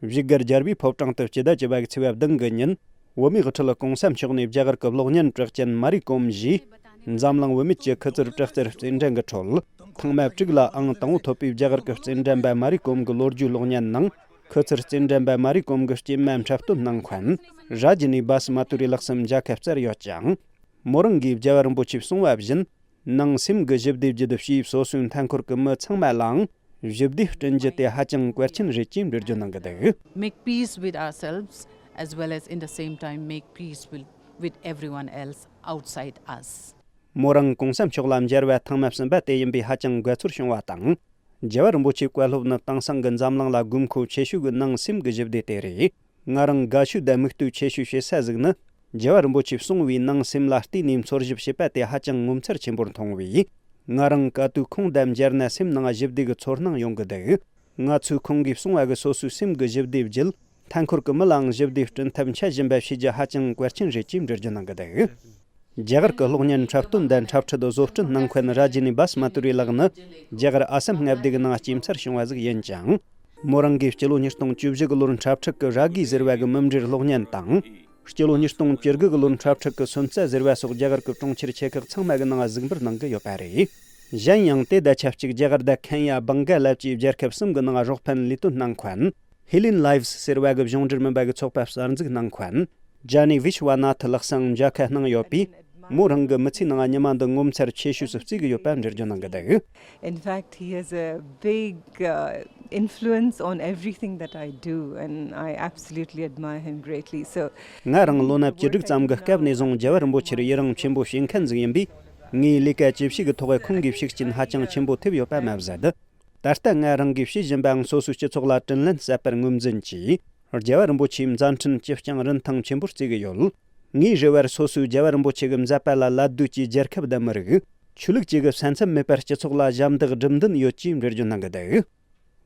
བཞུགས་སྒར་རྒྱལ་བའི་ཕོ་བྲང་དུ་སྤྱི་ཟླ་བཅུ་པ་གི་ཚེས་པ་བདུན་གི་ཉིན། བོད་མིའི་དབུ་ཁྲིད་གོང་ས་མཆོག་ནས་རྒྱ་གར་གྱི་གློག་བརྙན་གྲགས་ཅན་མ་རི་ཀོམ་བཞིའི་འཛམ་གླིང་བུད་མེད་ཀྱི་ཁུ་ཚུར་དྲག་རྩལ་རྩེད་འགྲན་གྱི་ཁྲོད། ཐེངས་མ་དྲུག་ལ་ཨང་དང་པོ་ཐོབ་པའི་རྒྱ་གར་གྱི་རྩེད་འགྲན་པ་མ་རི་ཀོམ་གྱི་ལོ་རྒྱུས་གློག་བརྙན་ནང་ ཁུ་ཚུར་རྩེད་འགྲན་པ་མ་རི་ཀོམ་གྱི་སྐྱེས་མ་འཁྲབ་སྟོན་གནང་མཁན་ར་ཇི་ནི་བྷ་སི་མ་ཏུ་རི་ལགས་སམ་མཇལ་ཁ་བསྩལ་ཡོད་ཅིང་། མོ་རང་གིས་རྒྱལ་བ་རིན་པོ་ཆེས་གསུངས་པ་བཞིན། ནང་སེམས་ཀྱི་ཞི་བདེ་བརྒྱུད་ཕྱིའི་སོ་སོའི་མཐའ་འཁོར་གྱི་མི་ཚང་མ་ལའང་ཞི་བདེ་བསྐྲུན་རྒྱུ་དེ་ཧ་ཅང་གལ་ཆེན་རེད་ཅེས་འགྲེལ་བརྗོད་གནང་གི་འདུག། Make peace with ourselves as well as in the same time make peace with, with everyone else outside us. མོ་རང་གོང་ས་མཆོག་ལ་མཇལ་བ་ཐེངས་མ་གསུམ་པ་དེ་ཡིན་པས་ཧ་ཅང་དགའ་ཚོར་བྱུང་བ་དང་། རྒྱལ་བ་རིན་པོ་ཆེའི་བཀའ་སློབ་ནི་དེང་སང་གི་འཛམ་གླིང་ལ་དགོས་མཁོ་ཆེ་ཤོས་ཀྱི་ནང་སེམས་ཀྱི་ཞི་བདེ་དེ་རེད། ང་རང་དགའ་ཤོས་དང་མིག་ལྟོས་ཆེ་ཤོས་བྱེད་ས་ཟིག་ནི། རྒྱལ་བ་རིན་པོ་ཆེས་གསུངས་པའི་ནང་སེམས་ལ་བལྟས་ནས་འཚོལ་ཞིབ་བྱེད་པ་དེ་ཧ་ཅང་ངོ་མཚར་ཆེན་པོར་མཐོང་བས། ང་རང་ག་དུས་ཁོང་དང་མཇལ་ན་སེམས་ནང་ཞི་བདེ་གི་ཚོར་སྣང་ཡོང་གི་འདུག། ང་ཚོས་ཁོང་གིས་གསུངས་པ་གི་སོ་སོའི་སེམས་ཀྱི་ཞི་བདེ་བརྒྱུད། མཐའ་འཁོར་གྱི་མི་ལའང་ཞི་བདེ་བསྐྲུན་ཐབས་འཆར་བཞིན་པ་བྱེད་རྒྱུ་ཧ་ཅང་གལ་ཆེན་རེད་ཅེས་འགྲེལ་བརྗོད་གནང་གི་འདུག། རྒྱ་གར་གྱི་གློག་བརྙན་འཁྲབ་སྟོན་དང་འཁྲབ་ཁྲིད་བཟོ་སྐྲུན་གནང་མཁན་ར་ཇི་ནི་བྷ་སི་མ་ཏུ་རི་ལགས་ནི། རྒྱ་གར་ཨ་སམ་མངའ་སྡེ་གི་ནང་སྐྱེས་འཚར་བྱུང་བ་ཟིག་ཡིན་ཅིང་། མོ་རང་གིས་སྤྱི་ལོ་ཉིས་སྟོང་བཅུ་བཞི་གི་ལོར་འཁྲབ་ཁྲིད་ཀྱི་ར་གི་ཟེར་བ་གི་མུ་འབྲེལ་གློག་བརྙན་དང་། སྤྱི་ལོ་ཉིས་སྟོང་བཅུ་དགུ་གི་ལོར་འཁྲབ་ཁྲིད་ཀྱི་སོན་རྩ་ཟེར་བ་སོགས་རྒྱ་གར་གྱི་གྲོང་ཁྱེར་ཆེ་ཁག་ཚང་མ་གི་ནང་གཟིགས་འབུལ་གནང་གི་ཡོད་པ་རེད། གཞན་ཡང་དེ་དང་ཆབས་ཅིག་རྒྱ་གར་དང་ཁེན་ཡ། བང་ག་ལ་བཅས་རྒྱལ་ཁབ་གསུམ་གྱི་ནང་རོགས་ཕན་ལས་དོན་གནང་མཁན། ཧི་ལིན་ལའིབས་ཟེར་བ་གི་གཞུང་འབྲེལ་མིན་པ་གི་ཚོགས་པ་གསར་འཛུགས་གནང་མཁན། ཇཱ་ནི་བི་ཤ་བ་ན་ཐི་ལགས་སང་མཇལ་ཁ་གནང་ཡོད་པས། མོ་རང་གི་མི་ཚེའི་ནང་ཉི་མ་འདི་ངོ་མཚར་ཆེ་ཤོས་སུ་བརྩི་གི་ཡོད་པ་འགྲེལ་བརྗོད་གནང་གི་འདུག། In fact, he has a big uh, influence on everything that I do, and I absolutely admire him greatly. So, ང་རང་ལོ་ན་བཅུ་དྲུག་ཙམ་གྱི་སྐབས་ནས་བཟུང་རྒྱལ་བ་རིན་པོ་ཆེར་ཡི་རང་ཆེན་པོ་བྱེད་མཁན་ཟིག་ཡིན་པས། ངའི་ལས་ཀ་ཇི་བྱེད་ཀྱི་ཐོག་ཁོང་གི་ཤུགས་རྐྱེན་ཧ་ཅང་ཆེན་པོ་ཐེབས་ཡོད་པ་མ་ཟད། ད་ལྟ་ང་རང་གིས་བྱེད་བཞིན་པའང་སོ་སོའི་སྤྱི་ཚོགས་ལ་དྲིན་ལན་གསབ་པར་ངོས་འཛིན་གྱིས། རྒྱལ་བ་རིན་པོ་ཆེའི་མཛད་འཕྲིན་ཅི་བསྐྱངས་རིན་ཐང་ཆེན་པོར་བརྩི་གི་ཡོད། ངའི་རེ་བར་སོ་སོའི་རྒྱལ་བ་རིན་པོ་ཆེ་གི་མཛད་པ་ལ་ལད་ཟློས་ཀྱིས་རྒྱལ་ཁབ་དང་མི་རིགས། ཆོས་ལུགས་བཅས་ཀྱི་ས་མཚམས་མེད་པར་སྤྱི་ཚོགས་ལ་ཞབས་འདེགས་སྒྲུབ་འདུན་ཡོད་ཅེས་འགྲེལ་བརྗོད་གནང་གི་འདུག།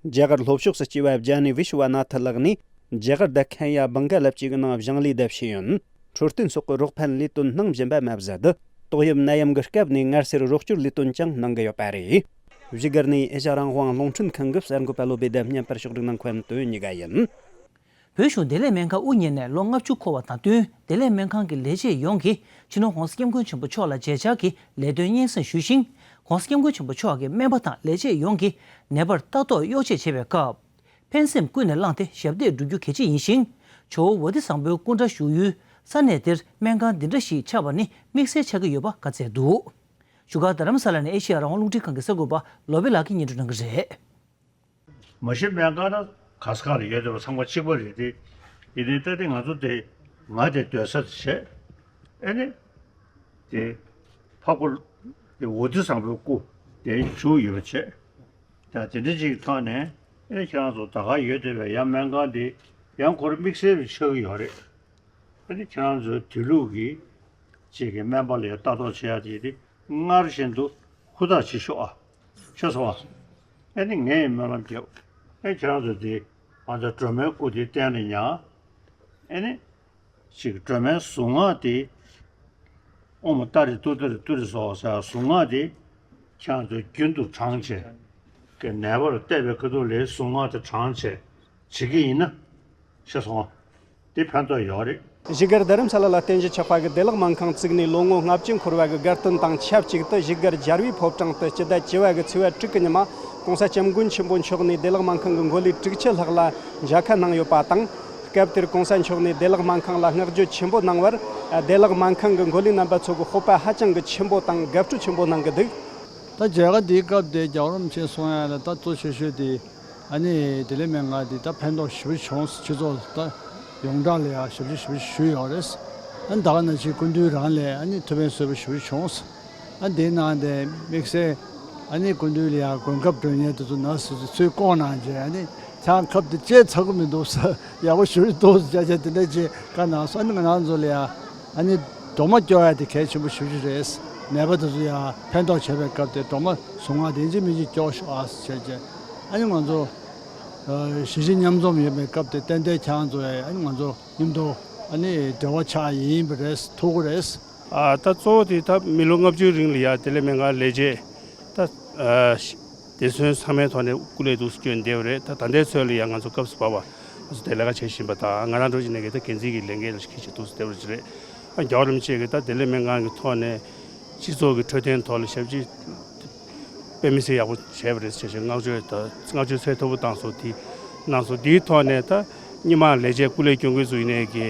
རྒྱ་གར་ལྷོ་ཕྱོགས་སུ་སྐྱེས་པ་ཇཱ་ནི་བི་ཤ་བ་ན་ཐི་ལགས་ནས། རྒྱ་གར་དང་ཁེན་ཡ། བང་ག་ལ་བཅས་ཀྱི་ནང་ཞིང་ལས་དང་ཤེས་ཡོན། འཕྲོད་བསྟེན་སོགས་ཀྱི་རོགས་ཕན་ལས་དོན་གནང་བཞིན་པ་མ་ཟད། ཏོག་དབྱིབས་ནད་ཡམས་ཀྱི་སྐབས་ནས་ངལ་སེལ་རོགས་སྐྱོར་ལས་དོན་ཀྱང་གནང་གི་ཡོད་པ་རེད། བཞུགས་སྒར་ནས་ཨེ་ཤ་རང་དབང་རླུང་འཕྲིན་ཁང་གི་གསར་འགོད་པ་བློ་བྷེ་དང་བརྙན་པར་ཕྱོགས་སྒྲིག་གནང་མཁན་དོན་གཉིས་ཀ་ཡིན། བོད་གཞུང་བདེ་ལེགས་སྨན་ཁང་དབུ་བརྙེས་ནས་ལོ་ལྔ་བཅུ་འཁོར་བ་དང་བསྟུན། བདེ་ལེགས་སྨན་ཁང་གི་ལས་བྱེད་ཡོངས་ཀྱིས་སྤྱི་ནོར་༸གོང་ས་༸སྐྱབས་མགོན་ཆེན་པོ་མཆོག་ལ་མཇལ་བཅར་གྱིས་ལས་དོན་སྙན་སེང་ཞུས་ཤིང་། ༸གོང་ས་༸སྐྱབས་མགོན་ཆེན་པོ་མཆོག་གིས་སྨན་པ་དང་ལས་བྱེད་ཡོངས་ཀྱི་ནད་པར་ལྟ་རྟོག་གཡོག་བྱེད་བྱེད་པའི་སྐབས། ཕན་སེམས་ཀུན་ནས་བསླངས་ཏེ་ཞབས་འདེགས་སྒྲུབ་རྒྱུ་གལ་ཆེ་ཡིན་ཞིང་། ཇོ་བོ་བོ་དྷི་སམ་བྷོའི་སྐུ་འདྲ་བཞུགས་ཡུལ་ས་གནས་དེར་སྨན་ཁང་འདི་འདྲ་ཞིག་ཆགས་པ་ནི་དམིགས་བསལ་ཆགས་ཀྱི་ཡོད་པ་བཀའ་སྩལ་འདུག། བཞུགས་སྒར་རྡ་རམ་ས་ལ་ནས་ཨེ་ཤེ་ཡ་རང་དབང་རླུང་འཕྲིན་ཁང་གི་གསར་འགོད་པ་བློ་བྷེ་ལགས་ཀྱིས་སྙན་སྒྲོན་གནང་གི་རེད། མ་གཞི་སྨན་ཁང་ན་ག་ས་ག་ལ་ཡོད་བསྡད་པ་ཚང་མ་གཅིག་པ་རེད་དེ། ཡིན་ནའི་ད་ལྟ་ང་ཚོ་དེ་ང་དེ་སྡོད་ས་དེ་བྱས། ཨེ་ནི། དེ་འཕགས་པ་དེ་བོ་དྷི་སམ་བྷོའི་སྐུ་དེ་བཞུགས་ཡོད་པ་བྱས། ད་དེ་འདྲ་ཅིག་ཐོག་ནས་ཨེ་ནི་ཁྱེད་རང་ཚོ་ད་ག་ཡོད་བསྡད་པའི་ཡང་སྨན་ཁང་དེ་ཡང་ཁོ་རང་དམིགས་བསལ་ཆགས་ཀྱི་ཡོད་རེད། ཨ་ནི་ཁྱེད་རང་ཚོའི་དུས་ལུགས་ཀྱི་ཅིག་གི་སྨན་པ་ལ་ལྟ་རྟོག་བྱེད་ཡ་དེ་དེ་སྔར་བཞིན་དུ་ཧུར་ཐག་བྱེད་ཤོག་ཨ། ཤེས་སོང་ཨ། ཨ་ནི་ངས་སྨོན་ལམ་རྒྱབ། ཨ་ནི་ཁྱེད་རང་ཚོ་དེ་ང་ཚོ་སྒྲོལ་མའི་སྐུ་དེ་བསྟན་ལ་ཉར། ཨ་ནི་ཅིག་སྒྲོལ་མའི་གཟུངས་སྔགས་དེ། ཨོཾ་ཏཱ་རེ་ཏུཏྟཱ་རེ་ཏུ་རེ་སྭཱ་ཧཱ་ཟེར་གཟུངས་སྔགས་དེ་ཁྱེད་རང་ཚོས་རྒྱུན་དུ་བགྲངས་བྱས། ཀྱི་ནད་པར་བལྟས་པའི་ཁ་ཐུག་ལས་གཟུངས་སྔགས་དེ་བགྲངས་བྱས་བྱེད་ཀྱི་ཡིན་ན། ཤེས་སོང་ཨ། དེ་ཕན་ཐོགས་ཡོད་རེད། བཞུགས་སྒར་རྡ་རམ་ས་ལ་ལ་རྟེན་གཞི་ཆགས་པ་གི་བདེ་བླག་སྨན་ཁང་བཙུགས་ནས་ལོ་ངོ་ལྔ་བཅུ་འཁོར་བ་གི་དགའ་སྟོན་དང་ཆབས་ཅིག་ཏུ་བཞུགས་སྒར་རྒྱལ་བའི་ཕོ་བྲང་དུ་སྤྱི་ཟླ་བཅུ་བ་གི་ཚེས་པ་དྲུག་གི་ཉི་མ་༸གོང་ས་༸སྐྱབས་མགོན་ཆེན་པོ་མཆོག་ནས་བདེ་བླག་སྨན་ཁང་གི་མགོ་ལས་དྲུག་ཅུ་ལྷག་ལ་མཇལ་ཁ་གནང་ཡོད་པ་དང་། སྐབས་དེར་༸གོང་ས་མཆོག་ནས་བདེ་བླག་སྨན་ཁང་ལ་བསྔགས་བརྗོད་ཆེན་པོ་གནང་བར། བདེ་བླག་སྨན་ཁང་གི་མགོ་ལས་རྣམ་པ་ཚོ་གི་སྤོབས་པ་ཧ་ཅང་གི་ཆེན་པོ་དང་དགའ་སྤྲོ་ཆེན་པོ་གནང་གི་འདུག། ད་མཇལ་ཁ་འདིའི་སྐབས་དེ་རྒྱལ་བ་རིན་པོ་ཆེས་གསུང་ཡ་ལ་ད་གཙོ་ཆེ་ཤོས་དེ་ཨ་ནི་བདེ་ལེགས་སྨན་ཁང་འདི་ད་ཕན་ཐོགས་ཞེ་པོ་བྱུང་། སྤྱི་ཚོགས་ད་ཡོངས་གྲགས་ལ་ཡང་ཞབས་ཕྱི་ཞེ་པོ་ཞུས་ཡོད་རེད། ཨ་ནི་ད་ག་ནང་བཞིན་སྐུ་མདུན་རང་ལ་ཨ་ནི་ཐུགས་ཕན་གསོས་པ་ཞེ་པོ་བྱུང་། ཨ་འདིའི་ནང་དེ་དམིགས་བསལ་ཨ་ནི་སྐུ་མདུན་ལ་ཡང་གོ་སྐབས་སྤྲོད་མཁན་དེ་ཚོ་ན་སོ་སོའི་ཚུར་བསྐོང་གནང་རྗེས་ཨ་ནི་ཁྱེད་རང་ཁབ་དེ་བཅད་ཚར་གི་མི་འདུག་ཟེར། ཡག་པོ་ཞེ་པོ་འདུག་ཟེར་བྱས་བྱས་དེ་འདྲ་ཅིག་བཀའ་གནང་སོང་། ཨ་ནི་ང་རང་ཚོ་ལ་ཡང་ཨ་ནི་སྒྲོལ་མ་སྐྱོར་ཡ་དེ་གལ་ཆེན་པོ་ཞེ་པོ་ཅིག་རེད། ནད་པ་དེ་ཚོ་ཡང་ཕན་ཐོགས་བྱེད་པའི་སྐབས་དེ་སྒྲོལ་མ་གཟུངས་སྔགས་དེ་ཡིན་གཅིག་མིན་གཅིག་སྐྱོར་ཤོག་ཨ་ཟེར་བྱས་བྱས། ཨ་ནི་ང་ཚོ་ཨ་གཞིས་བྱེས་མཉམ་འཛོམས་ཡོད་པའི་སྐབས་དེ་ཏན་ཏན་ཁྱེད་རང་ཚོ་ཡང་ཨ་ནི་ང་ཚོ་མཉམ་དུ་ཨ་ནི་འབྲེལ་བ་ཆགས་ཡིན་པ་རེད། ཐུག་གི་རེད། ཨ་ད་གཙོ་བོ་དེ་ད་མི་ལོ་ལྔ་བཅུའི་རིང་ལ་ཡ་བདེ་ལེགས་སྨན་ཁང་ལས་བྱེད་ད་ཨ་བདེ་སྲུང་ཚང་མའི་ཐོག་ནས་སྐུ་ལས་འདུག་སེ་བསྐྱོན་བསྡད་པ་རེད། ད་ད་ལྟའི་ཚོད་ལ་ཡ་ང་ཚོ་སྐབས་སུ་བབས་པ་ང་ཚོ་དེ་ལས་ཀ་བྱེད་བཞིན་པ་དང་། ང་རང་འདྲ་བོ་ཅིག་ནས་ཀྱི་ད་འགན་འཛིན་གྱི་ལས་འགན་ལ་འཁྱེར་བྱས་འདུག་སེ་བསྡད་པ་ཅིག་རེད། ཨ་རྒྱལ་བ་རིན་པོ་ཆེ་གིས་ད་བདེ་ལེགས་སྨན་ཁང་གི་ཐོག་ནས་སྤྱི་ཚོགས་ཀྱི་འཕྲོད་བསྟེན་ཐོག་ལ་ཞབས་ཕྱི་དཔེ་མི་སྲིད་ཡག་པོ་བྱས་པ་རེད་ཟེར་བྱས་བསྔགས་བརྗོད་དང་བསྔགས་བརྗོད་ཚད་མཐོ་པོ་བཏང་སོང་། དེ་ གནང་སོང་། དེའི་ཐོག་ནས་ད་སྔོན་མ་ལས་བྱེད་སྐུ་ལས་སྐྱོན་ཀུན་སུ་ཡིན་ནའི་གི་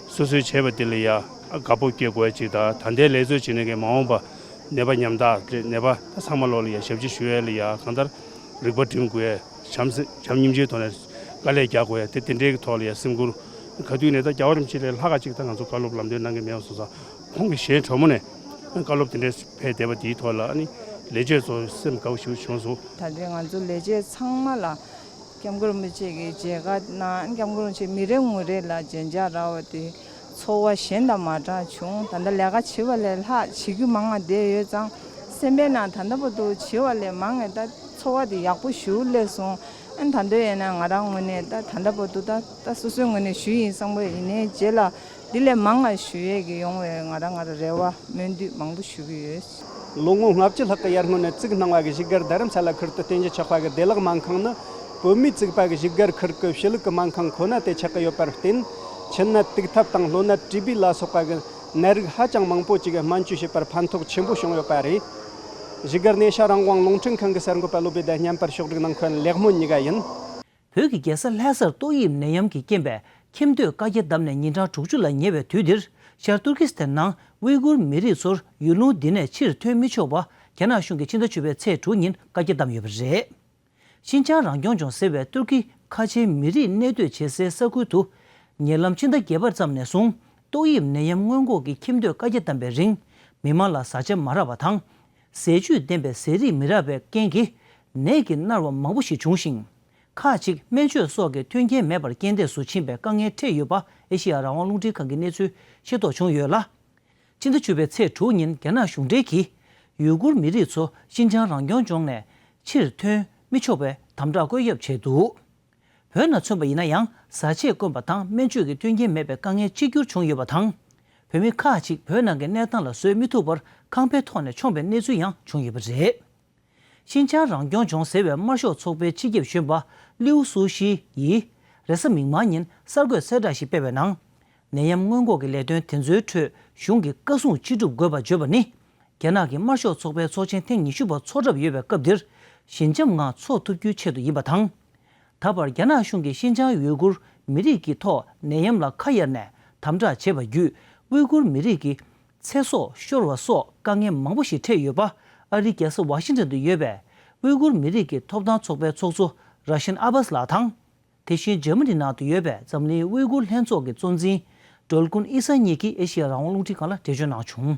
སོ་སོའི་བྱས་པ་དེ་ལ་ཡ་དགའ་སྤོབས་སྐྱེ་དགོས་ཅིག་དང་། ད་ལྟའི་ལས་བཟོ་བྱེད་ནས་གི་མ་འོངས་པ་ནད་པ་ཉམ་ཐག་ནད་པ་ད་ཚང་མ་ལོག་ལ་ཡ་ཞབས་ཕྱི་ཞུ་ཡས་ལ་ཡ་གང་ལྟར་རིག་པ་སྒྲིམ་དགོས་ཡས། བྱམས་སེམས་བྱམས་སྙིང་རྗེའི་ཐོག་ནས་དཀའ་ལས་རྒྱག་དགོས་ཡས་དེ་དེ་འདྲའི་གི་ཐོག་ལ་ཡ་སེམས་ཁུར་ག་དུས་ནས་ད་རྒྱལ་བ་རིན་པོ་ཆེ་ལས་ལྷག་ག་ཅིག་ད་ང་ཚོ་བཀའ་སློབ་ལམ་སྟོན་གནང་གི་མེད་པ་སོང་ཙང་། ཁོང་གི་ཞལ་དྲོན་མོ་ནས་བཀའ་སློབ་དེ་འདྲའི་ཕེབས་བསྡད་པ་དེའི་ཐོག་ལ་ཨ་ནི་ལས་བྱེད་ཚོ་སེམས་དགའ་བོ་ཞིག་བྱུང་སོང་། ད་ལྟའི་ང་ཚོ་ལས་བྱེད་ཚང་མ་ལ་སྐྱབས་མགོན་རིན་པོ་ཆེ་གི་མཇལ་ཁ་གནང་། སྐྱབས་མགོན་རིན་པོ་ཆེ་མི་རེ་ངོ་རེ་ལ་མཇལ་མཇལ་རག་པ་དེ་ཚོར་བ་གཞན་དང་མ་འདྲ་བྱུང་། ད་ལྟ་ལས་ཀ་བྱེད་པ་ལས་ལྷག་བྱེད་རྒྱུ་མང་བ་བསྡད་ཡོད་ཙང་། སེམས་པའི་ནང་ད་ལྟ་བར་དུ་བྱེད་པ་ལས་མང་བས་ད་ཚོར་བ་དེ་ཡག་པོ་ཞེ་པོ་སླེབས་སོང་། ཨ་ནི་ད་དུང་ཡིན་ན་ང་རང་ངོས་ནས་ད་ད་ལྟ་བར་དུ་ད་ད་སོ་སོའི་ངོས་ནས་ཞུས་ཡིན་བསམ་གྱི་ཡོད། ཡིན་ནའི་རྗེས་ལ་འདི་ལས་མང་བ་ཞུ་ཡས་ཀྱི་ཡོང་བའི་ང་རང་ང་རང་རེ་བ་སྨོན་འདུན་མང་པོ་ཞུ་གི་ཡོད། ལོ་ངོ་ལྔ་བཅུ་ལྷག་གི་ཡར་སྔོན་ནས་བཙུགས་གནང་བ་གི་བཞུགས་སྒར་རྡ་རམ་ས་ལ་ཁུལ་དུ་བསྟན་རྒྱས་ཆོས་པ་གི་བདེ་བླག་སྨན་ཁང་ནི་བོད་མིས་བཙུགས་པ་གི་བཞུགས་སྒར་ཁུལ་གྱི་ཕྱི་ལུགས་ཀྱི་སྨན་ཁང་ཁོ་ན་དེ་ཆགས་ཀྱི་ཡོད་པར་བརྟེན། མཆིན་ནད་དུག་ཐབས་དང་གློ་ནད་ཊི་བི་ལ་སོགས་པ་གི་ནད་རིགས་ཧ་ཅང་མང་པོ་ཅིག་སྨན་བཅོས་བྱེད་པར་ཕན་ཐོགས་ཆེན་པོ་བྱུང་ཡོད་པ་རེད། བཞུགས་སྒར་ནད་གཞི་རང་དབང་རླུང་འཕྲིན་ཁང་གི་གསར་འགོད་པ་བློ་བྷེ་དང་བརྙན་པར་ཕྱོགས་སྒྲིག་གནང་མཁན་ལེགས་སྨོན་གཉིས་ཀ་ཡིན། བོད་ཀྱི་རྒྱལ་ས་ལྷ་སར་ཏོག་དབྱིབས་ནད་ཡམས་ཀྱི་རྐྱེན་པས་ཁྱིམ་སྡོད་བཀའ་རྒྱ་བསྡམས་ནས་ཉིན་གྲངས་དྲུག་ཅུ་ལ་ཉེ་བའི་དུས་འདིར། ཤར་ཏུར་ཀི་སི་ཐན་ནང་ཝི་གུར་མི་རིགས་ཚོར་ཡུལ་ལུང་འདི་ནས་ཕྱིར་ཐོན་མི་ཆོག་པ་རྒྱ་ནག་གཞུང་གིས་ཕྱི་ཟླ་བཅུ་པའི་ཚེས་དྲུག་ཉིན་བཀའ་རྒྱ་བསྡམས་ཡོད་པ་རེད། ཤིན་ཅང་རང་སྐྱོང་ལྗོངས་ཟེར་བའི་ཏུར་ཀི་ཁ་ཆེའི་མི་རིགས་གནས་སྡོད་བྱེད་སའི་ས་ཁུལ་དུ། ཉེ་ལམ་ཕྱི་ཟླ་བརྒྱད་པ་ཙམ་ནས་བཟུང་ཏོག་དབྱིབས་ནད་ཡམས་སྔོན་འགོག་གི་ཁྱིམ་སྡོད་བཀའ་རྒྱ་བསྡམས་པའི་རིང་། མི་མང་ལ་བཟའ་བཅའ་མ་རག་པ་དང་། ཟས་བཅུད་ལྡན་པའི་ཟས་རིགས་མི་རག་པའི་རྐྱེན་གྱིས། ནད་ཀྱིས་མནར་བ་མང་པོ་ཞིག་བྱུང་ཞིང་། ཁག་ཅིག་སྨན་བཅོས་སོགས་ཀྱི་མཐུན་རྐྱེན་མེད་པར་རྐྱེན་འདས་སུ་ཕྱིན་པའི་དཀའ་ངལ་འཕྲད་ཡོད་པ་ཨེ་ཤེ་ཡ་རང་དབང་རླུང་འཕྲིན་ཁང་གིས་གནས་ཚུལ་ཤེས་རྟོགས་བྱུང་ཡོད་ལ། ཕྱི་ཟླ་བཅུ་པའི་ཚེས་དྲུག་ཉིན་རྒྱ་ནག་གཞུང་འབྲེལ་གྱིས་ཡུ་གུར་མི་རིགས་ཚོ་ཤིན་ཅང་རང་སྐྱོང་ལྗོངས་ནས་ཕྱིར་ཐོན་མི་ཆོག་པའི་དམ་དྲག་བཀོད་ཡབ་བྱས་འདུག་བོད་ནང་མཚོན་པ་ཡིན་ན་ཡང་བཟའ་ཆས་དཀོན་པ་དང་སྨན་བཅོས་ཀྱི་མཐུན་རྐྱེན་མེད་པའི་དཀའ་ངལ་གཅིག་གྱུར་བྱུང་ཡོད་པ་དང་། བོད་མི་ཁག་ཅིག་བོད་ནང་གི་གནས་སྟངས་ལ་བཟོད་མི་ཐུབ་པར་ཁང་པའི་ཐོག་ནས་མཆོངས་པའི་གནས་ཚུལ་ཡང་བྱུང་ཡོད་པ་རེད། ཤིན་ཅང་རང་སྐྱོང་ལྗོངས་ཟེར་བའི་དམར་ཤོག་ཚོགས་པའི་སྤྱི་ཁྱབ་གཞོན་པ་ལིའུ་སུའུ་ཤི་ཡིས་རེས་གཟའ་མིག་དམར་ཉིན་གསར་འགོད་གསལ་བསྒྲགས་ཤིག་སྤེལ་བའི་ནང་། ནད་ཡམས་སྔོན་འགོག་གི་ལས་དོན་དེ་ཚོའི་ཁྲོད་གཞུང་གིས་བཀའ་གསུང་ཅི་སྒྲུབ་དགོས་པ་བརྗོད་པ་ནི། རྒྱ་ནག་གི་དམར་ཤོག་ཚོགས་པའི་ཚོགས་ཆེན་ཐེངས་ཉི་ཤུ་པ་འཚོགས་གྲབས་ཡོད་པའི་སྐབས་འདིར་ཞི་འཇམ་ངང་འཚོགས་ཐུབ་རྒྱུའི་ཆེད་དུ་ཡིན་པ་དང་། ད་བར་རྒྱ་ནག་གཞུང་གིས་ཤིན་ཅང་ཡུ་གུར་མི་རིགས་ཀྱི་ཐོག་ནད་ཡམས་ལ་ཁ་གཡར་ནས་དམ་དྲག་བྱས་པ་བརྒྱུད་ཝི་གུར་མི་རིགས་ཀྱི་ཚེ་སྲོག་ཤོར་བ་སོགས་དཀའ་ངལ་མང་པོ་ཞིག་འཕྲད་ཡོད་པ་ཨ་རིའི་རྒྱལ་ས་ཝ་ཤིང་ཏོན་དུ་ཡོད་པའི་ཝི་གུར་མི་རིགས་ཀྱི་ཐོབ་ཐང་ཚོགས་པའི་ཚོགས་གཙོ་ར་ཤན་ཨ་བཱས་ལགས་དང་། དེ་བཞིན་འཇར་མ་ནི་ནང་དུ་ཡོད་པའི་འཛམ་གླིང་ཝི་གུར་ལྷན་ཚོགས་ཀྱི་གཙོ་འཛིན་སྒྲོལ་ཀུན་ཨི་ས་གཉིས་ཀྱིས་ཨེ་ཤེ་ཡ་རང་དབང་རླུང་འཕྲིན་ཁང་ལ་འགྲེལ་བརྗོད་གནང་བྱུང་།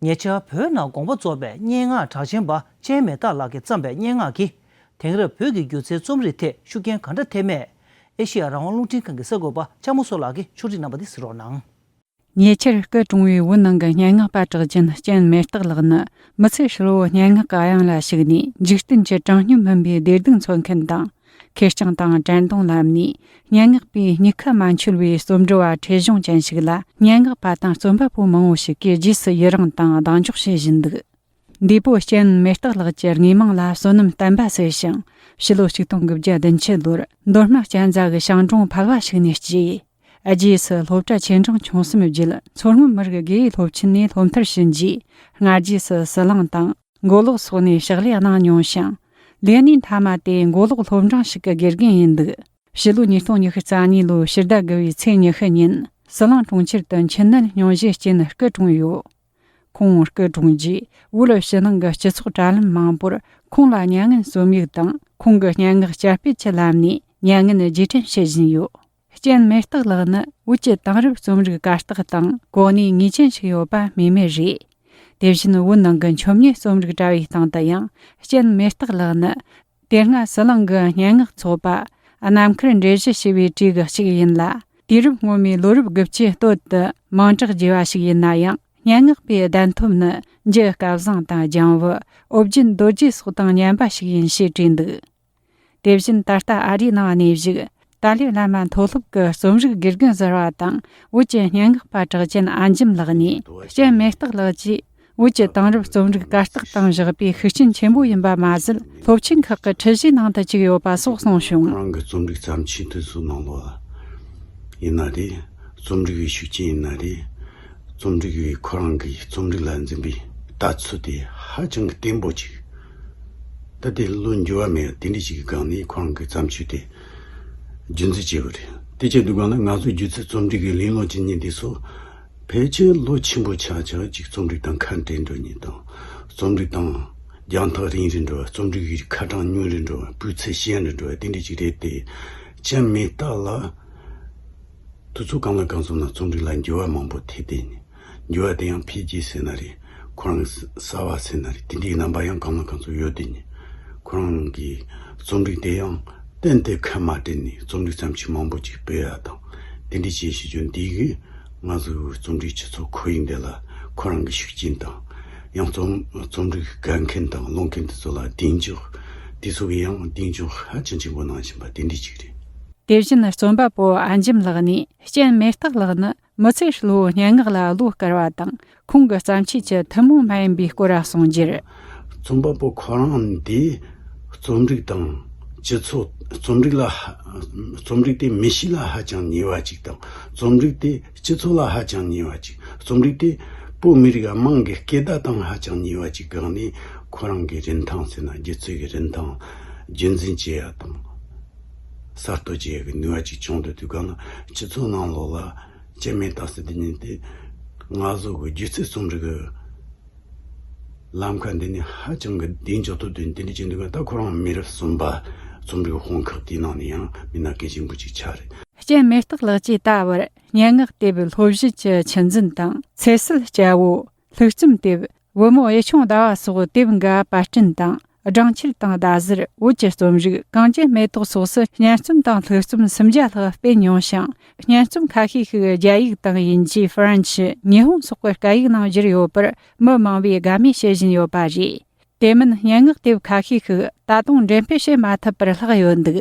ཉེ་ཆར་བོད་ནང་དགོངས་པ་རྫོགས་པའི་སྙན་ངག་གྲགས་ཅན་པ་ཅན་མེ་སྟག་ལགས་ཀྱིས་བརྩམས་པའི་སྙན་ངག་གིས། དེང་རབས་བོད་ཀྱི་སྒྱུ་རྩལ་རྩོམ་རིག་ཐད་ཤུགས་རྐྱེན་ག་འདྲ་ཐེབས་མེད། ཨེ་ཤེ་ཡ་རང་དབང་རླུང་འཕྲིན་ཁང་གི་གསར་འགོད་པ་ལྕམ་མོ་བསོད་ལགས་ཀྱིས་ཕྱོགས་སྒྲིག་གནང་བ་འདི་གཟིགས་རོགས་གནང་། ཉེ་ཆར་སྐུ་གྲོངས་པའི་བོད་ནང་གི་སྙན་ངག་པ་གྲགས་ཅན་ཅན་མེ་སྟག་ལགས་ནི་མི་ཚེ་ཧྲིལ་བོ་སྙན་ངག་གི་གཡང་ལ་ཞུགས་ནས། འཇིག་རྟེན་གྱི་དྲང་སྙོམས་མིན་པའི་བདེ་སྡུག་འཚོལ་མཁན་དང་། ཁེར་རྐྱང་དང་དྲན་གདུང་ལམ་ནས་སྙན་ངག་པའི་སྨྱུག་ཁ་མ་འཆོལ་བའི་རྩོམ་འབྲི་བ་ཁྲེལ་གཞུང་ཅན་ཞིག་ལ། སྙན་ངག་པ་དང་རྩོམ་པ་པོ་མང་བོ་ཞིག་གིས་རྗེས་སུ་ཡི་རང་དང་གདེང་འཇོག་བྱེད་བཞིན་འདུག་འདས་པོ་ཅན་མེ་སྟག་ལགས་ཀྱི་དངོས་མིང་ལ་བསོད་ནམས་བསྟན་པ་ཟེར་ཞིང་། ཕྱི་ལོ་ཆིག་སྟོང་དགུ་བརྒྱ་བདུན་ཅུ་ལོར་མདོ་སྨད་གཅན་ཚ་གི་ཞང་གྲོང་ཕལ་བ་ཞིག་ནས་སྐྱེས། རྗེས་སུ་སློབ་གྲྭ་ཆེ་འབྲིང་ཆུང་གསུམ་བརྒྱུད། མཚོ་སྔོན་མི་རིགས་དགེ་ཡོད་སློབ་ཆེན་ནས་སློབ་མཐར་ཕྱིན་རྗེས། སྔ་རྗེས་སུ་ཟི་ལིང་དང་། མགོ་ལོག་སོགས་ནས་ཕྱག་ལས་གནང་མྱོང་ཞིང་། ལས་གནས་མཐའ་མ་དེ་མགོ་ལོག་སློབ་འབྲིང་ཞིག་གི་དགེ་རྒན་ཡིན་འདུག་ཕྱི་ལོ་ཉིས་སྟོང་ཉི་ཤུ་རྩ་གཉིས་ལོའི་ཕྱི་ཟླ་དགུ་བའི་ཚེས་ཉི་ཤུ་ཉིན་ཟི་ལིང་གྲོང་ཁྱེར་དུ་མཆིན་ནད་སྙུང་གཞིའི་རྐྱེན་སྐུ་གྲོངས་ཡོད། ཁོང་སྐུ་གྲོངས་རྗེས་བོད་ཕྱི་ནང་གི་སྤྱི་ཚོགས་དྲ་ལམ་མང་པོར་ཁོང་ལ་མྱ་ངན་གསོལ་མྱུག་དང་། ཁོང་གི་སྙན་ངག་བསྐྱར་སྤེལ་གྱི་ལམ་ནས་མྱ་ངན་རྗེས་དྲན་བྱེད་བཞིན་ཡོད། ཅན་མེ་སྟག་ལགས་ནི་བོད་ཀྱི་དེང་རབས་རྩོམ་རིག་གར་སྟེགས་སྟེང་གོ་གནས་ངེས་ཅན་ཞིག་ཡོད་པ་སྨོས་མེད་རེད། དེ་བཞིན་བོད་ནང་གི་འཆོམ་ཉེས་རྩོམ་རིག་དྲ་བའི་སྟེང་དུ་ཡང་ཅན་མེ་སྟག་ལགས་ནི། དེ་སྔ་ཟི་ལིང་གི་སྙན་ངག་ཚོགས་པ་རྣམ་མཁར་འགྲེལ་བཤད་ཞེས་པའི་གྲས་ཀྱི་གཅིག་ཡིན་ལ། དུས་རབས་སྔོན་མའི་ལོ་རབས་དགུ་བཅུའི་སྟོད་དུ་མིང་གྲགས་རྒྱས་པ་ཞིག་ཡིན་ན་ཡང་། སྙན་ངག་པའི་གདན་ཐོབ་ནི་འཇུ་སྐལ་བཟང་དང་ལྗང་བུ། ཨོ་རྒྱན་རྡོ་རྗེ་སོགས་དང་མཉམ་པ་ཞིག་ཡིན་ཞེས་བྲིས་འདུག་དེ་བཞིན་ད་ལྟ་ཨ་རིའི་ནང་གནས་བཞུགས་ཏཱ་ལའི་བླ་མ་མཐོ་སློབ་ཀྱི་རྩོམ་རིག་དགེ་རྒན་ཟུར་པ་དང་བོད་ཀྱི་སྙན་ངག་པ་གྲགས་ཅན་ཨ་འཇམ་ལགས་ནས། ཅན་མེ་སྟག་ལགས་ཀྱིས་བོད་ཀྱི་དེང་རབས་རྩོམ་རིག་གར་སྟེགས་སྟེང་བཞག་པའི་ཤུགས་རྐྱེན་ཆེན་པོ་ཡིན་པ་མ་ཟད། སློབ་ཆེན་ཁག་གི་ཁྲིད་གཞིའི་ནང་དུ་བཅུག་ཡོད་པ་སོགས་གསུངས་བྱུང་། ཁོ་རང་གི་རྩོམ་རིག་བརྩམས་ཆོས་དེ་ཚོའི་ནང་ལོགས་ཡིན་ན་རེད། རྩོམ་རིག་པའི་ཤུགས་རྐྱེན་ཡིན་ན་རེད། རྩོམ་རིག་པའི་ཁོ་རང་གི་རྩོམ་རིག་ལ་འཛིན་པའི་ལྟ་ཚུལ་དེ་ཧ་ཅང་གི་བརྟན་པོ་ཅིག་ ད་དེ་ལོ་འགྱུར་བ་མེད། དེ་འདྲ་ཞིག་གི་སྒང་ནས་ཁོ་རང་གི་བརྩམས་ཆོས་དེ་རྒྱུན་འཛིན་བྱས་པ་རེད། དེ་བྱས་དུས་སྒང་ལ་ང་ཚོ་སྒྱུ་རྩལ་རྩོམ་སྒྲིག་གི་གླེང་སློང་བྱེད་མཁན་དེ་ཚོ་ཕལ་ཆེར་ལོ་ཆེན་པོ་ཆགས་ཆགས་ཅིག་རྩོམ་སྒྲིག་དང་ཁ་འབྲལ་འགྲོ་མཁན་དང་། རྩོམ་སྒྲིག་དང་རྒྱང་ཐག་རིང་རུ་འགྲོ་བ། རྩོམ་སྒྲིག་གི་ཁ་གྲངས་ཉུང་རུ་འགྲོ་བ། སྤུས་ཚད་ཞན་རུ་འགྲོ་བ། དེ་འདྲ་ཅིག་རེད་དེ། སྤྱན་མི་རྟག་ལ་དུས་ཚོད་གང་ལ་གང་འཚམ་ན་རྩོམ་སྒྲིག་ལ་འགྱུར་བ་མང་པོ་ཐེབས་བསྡད་ནས། འགྱུར་བ་དེ་ཡང་འཕེལ་རྒྱས་ཟེར་ན་རེད། ཁོ་རང་གསར་བ་ཟེར་ན་རེད། དེ་འདྲའི་རྣམ་པ་ཡང་གང་ལ་གང་འཚམ་ཡོད་དེ་ནི། ཁོ་རང་གི་རྩོམ་རིག་དེ་ཡང་གཏན་དུ་ཁ་མ་བྲལ་ནས་རྩོམ་རིག་བརྩམས་ཆོས་མང་པོ་ཅིག་སྤེལ་ཡ་དང་། དེ་འདྲའི་བྱེད་བཞིན་རྒྱུ་འདི་གིས་ང་ཚོའི་རྩོམ་རིག་སྤྱི་ཚོགས་ཁོར་ཡུག་འདི་ལ་ཁོ་རང་གི་ཤུགས་རྐྱེན་དང་། ཡང་རྩོམ་རྩོམ་རིག་དགའ་མཁན་དང་ཀློག་མཁན་དེ་ཚོ་ལ་གདེང་འཇོག་དེ་ཚོ་གི་ཡང་གདེང་འཇོག་ཧ་ཅང་ཆེན་པོ་གནང་བཞིན་པ་དེ་འདྲའི་ཅིག་རེད། དེ་བཞིན་རྩོམ་པ་པོ་ཨ་འཇམ་ལགས་ནས། སྤྱན་མེ་སྟག་ལགས་ནི་མི་ཚེ་གློ་བོ་སྙན་ངག་ལ་བློ་དཀར་བ་དང་། ཁོང་གི་བརྩམས་ཆོས་ཀྱི་ཐུན་མོང་མ་ཡིན་པའི་སྐོར་གསུངས་རྒྱུར། རྩོམ་པ་པོ་ཁོ་རང་འདི་རྩོམ་རིག་དང་སྤྱི་ཚོགས། རྩོམ་རིག་ལ་ཧ། རྩོམ་རིག་དེ་མི་གཤིས་ལ་ཧ་ཅང་ཉེ་བ་ཅིག་དང་། རྩོམ་རིག་དེ་སྤྱི་ཚོགས་ལ་ཧ་ཅང་ཉེ་བ་ཅིག་རྩོམ་རིག་དེ་བོད་མི་རིགས་དམངས་ཀྱི་སྐད་བརྡ་དང་ཧ་ཅང་ཉེ་བ་ཅིག་སྒང་ནས་ཁོ་རང་གི་རིན་ཐང་ཟེར་ན་སྒྱུ་རྩལ་གྱི་རིན་ཐང་རྒྱུན་འཛིན་བྱེད་ཡ་དང་། གསར་གཏོད་བྱེད་ཡ་གི་ནུས་པ་ཅིག་བྱུང་འདུག་དུས་སྒང་ལ་སྤྱི་ཚོགས་ནང་ལོགས་ལ་སྤྱན་མི་རྟག་ཟེར་དེ་ཉིད་དེ་ང་ཚོ་གི་སྒྱུ་རྩལ་རྩོམ་རིག་གི་ལམ་ཁ་འདི་ནས་ཧ་ཅང་གི་གདེང་འཇོག་ཐུབ་དོན་དེ་འདྲ་ཅིག་འདུག་ག་ད་ཁོ་རང་མི་རབས་གསུམ་པ་རྩོམ་རིག་དཔུང་ཁག་དེའི་ནང་ནས་ཡང་མི་སྣ་གལ་ཆེན་པོ་ཅིག་ཆགས་རེད། སྤྱན་མེ་སྟག་ལགས་ཀྱིས་ད་བར་སྙན་ངག་དེབ་སློབ་གཞི་བཅུ་ཆུ་འཛིན་དང་ཚེ་སྲིད་སྐྱ་བོ། ལྷུག་རྩོམ་དེབ། བུ་མོ་གཡུ་ཆུང་ཟླ་བ་སོགས་དེབ་འགའ་པར་སྐྲུན་དང་། སྦྲང་ཆར་དང་ཟླ་ཟུར། བོད་ཀྱི་རྩོམ་རིག་གངས་ཅན་མེ་ཏོག་སོགས་སུ་སྙན་རྩོམ་དང་ལྷུག་རྩོམ་སུམ་བརྒྱ་ལྷག་སྤེལ་མྱོང་ཞིང་། སྙན་རྩོམ་ཁ་ཤས་ཤིག་རྒྱ་ཡིག་དང་དབྱིན་ཇི། ཧྥ་རན་ཤི། ཉི་ཧོང་སོགས་ཀྱི་སྐད་ཡིག་ནང་བསྒྱུར་ཡོད་པར་མི་མང་བས་དགའ་མོས་བྱེད་བཞིན་ཡོད་པ་རེད། དེ་མིན་སྙན་ངག་དེབ་ཁ་ཤས་ཤིག་ད་དུང་འགྲེམས་སྤེལ་བྱེད་མ་ཐུབ་པར་ལྷག་ཡོད་འདུག་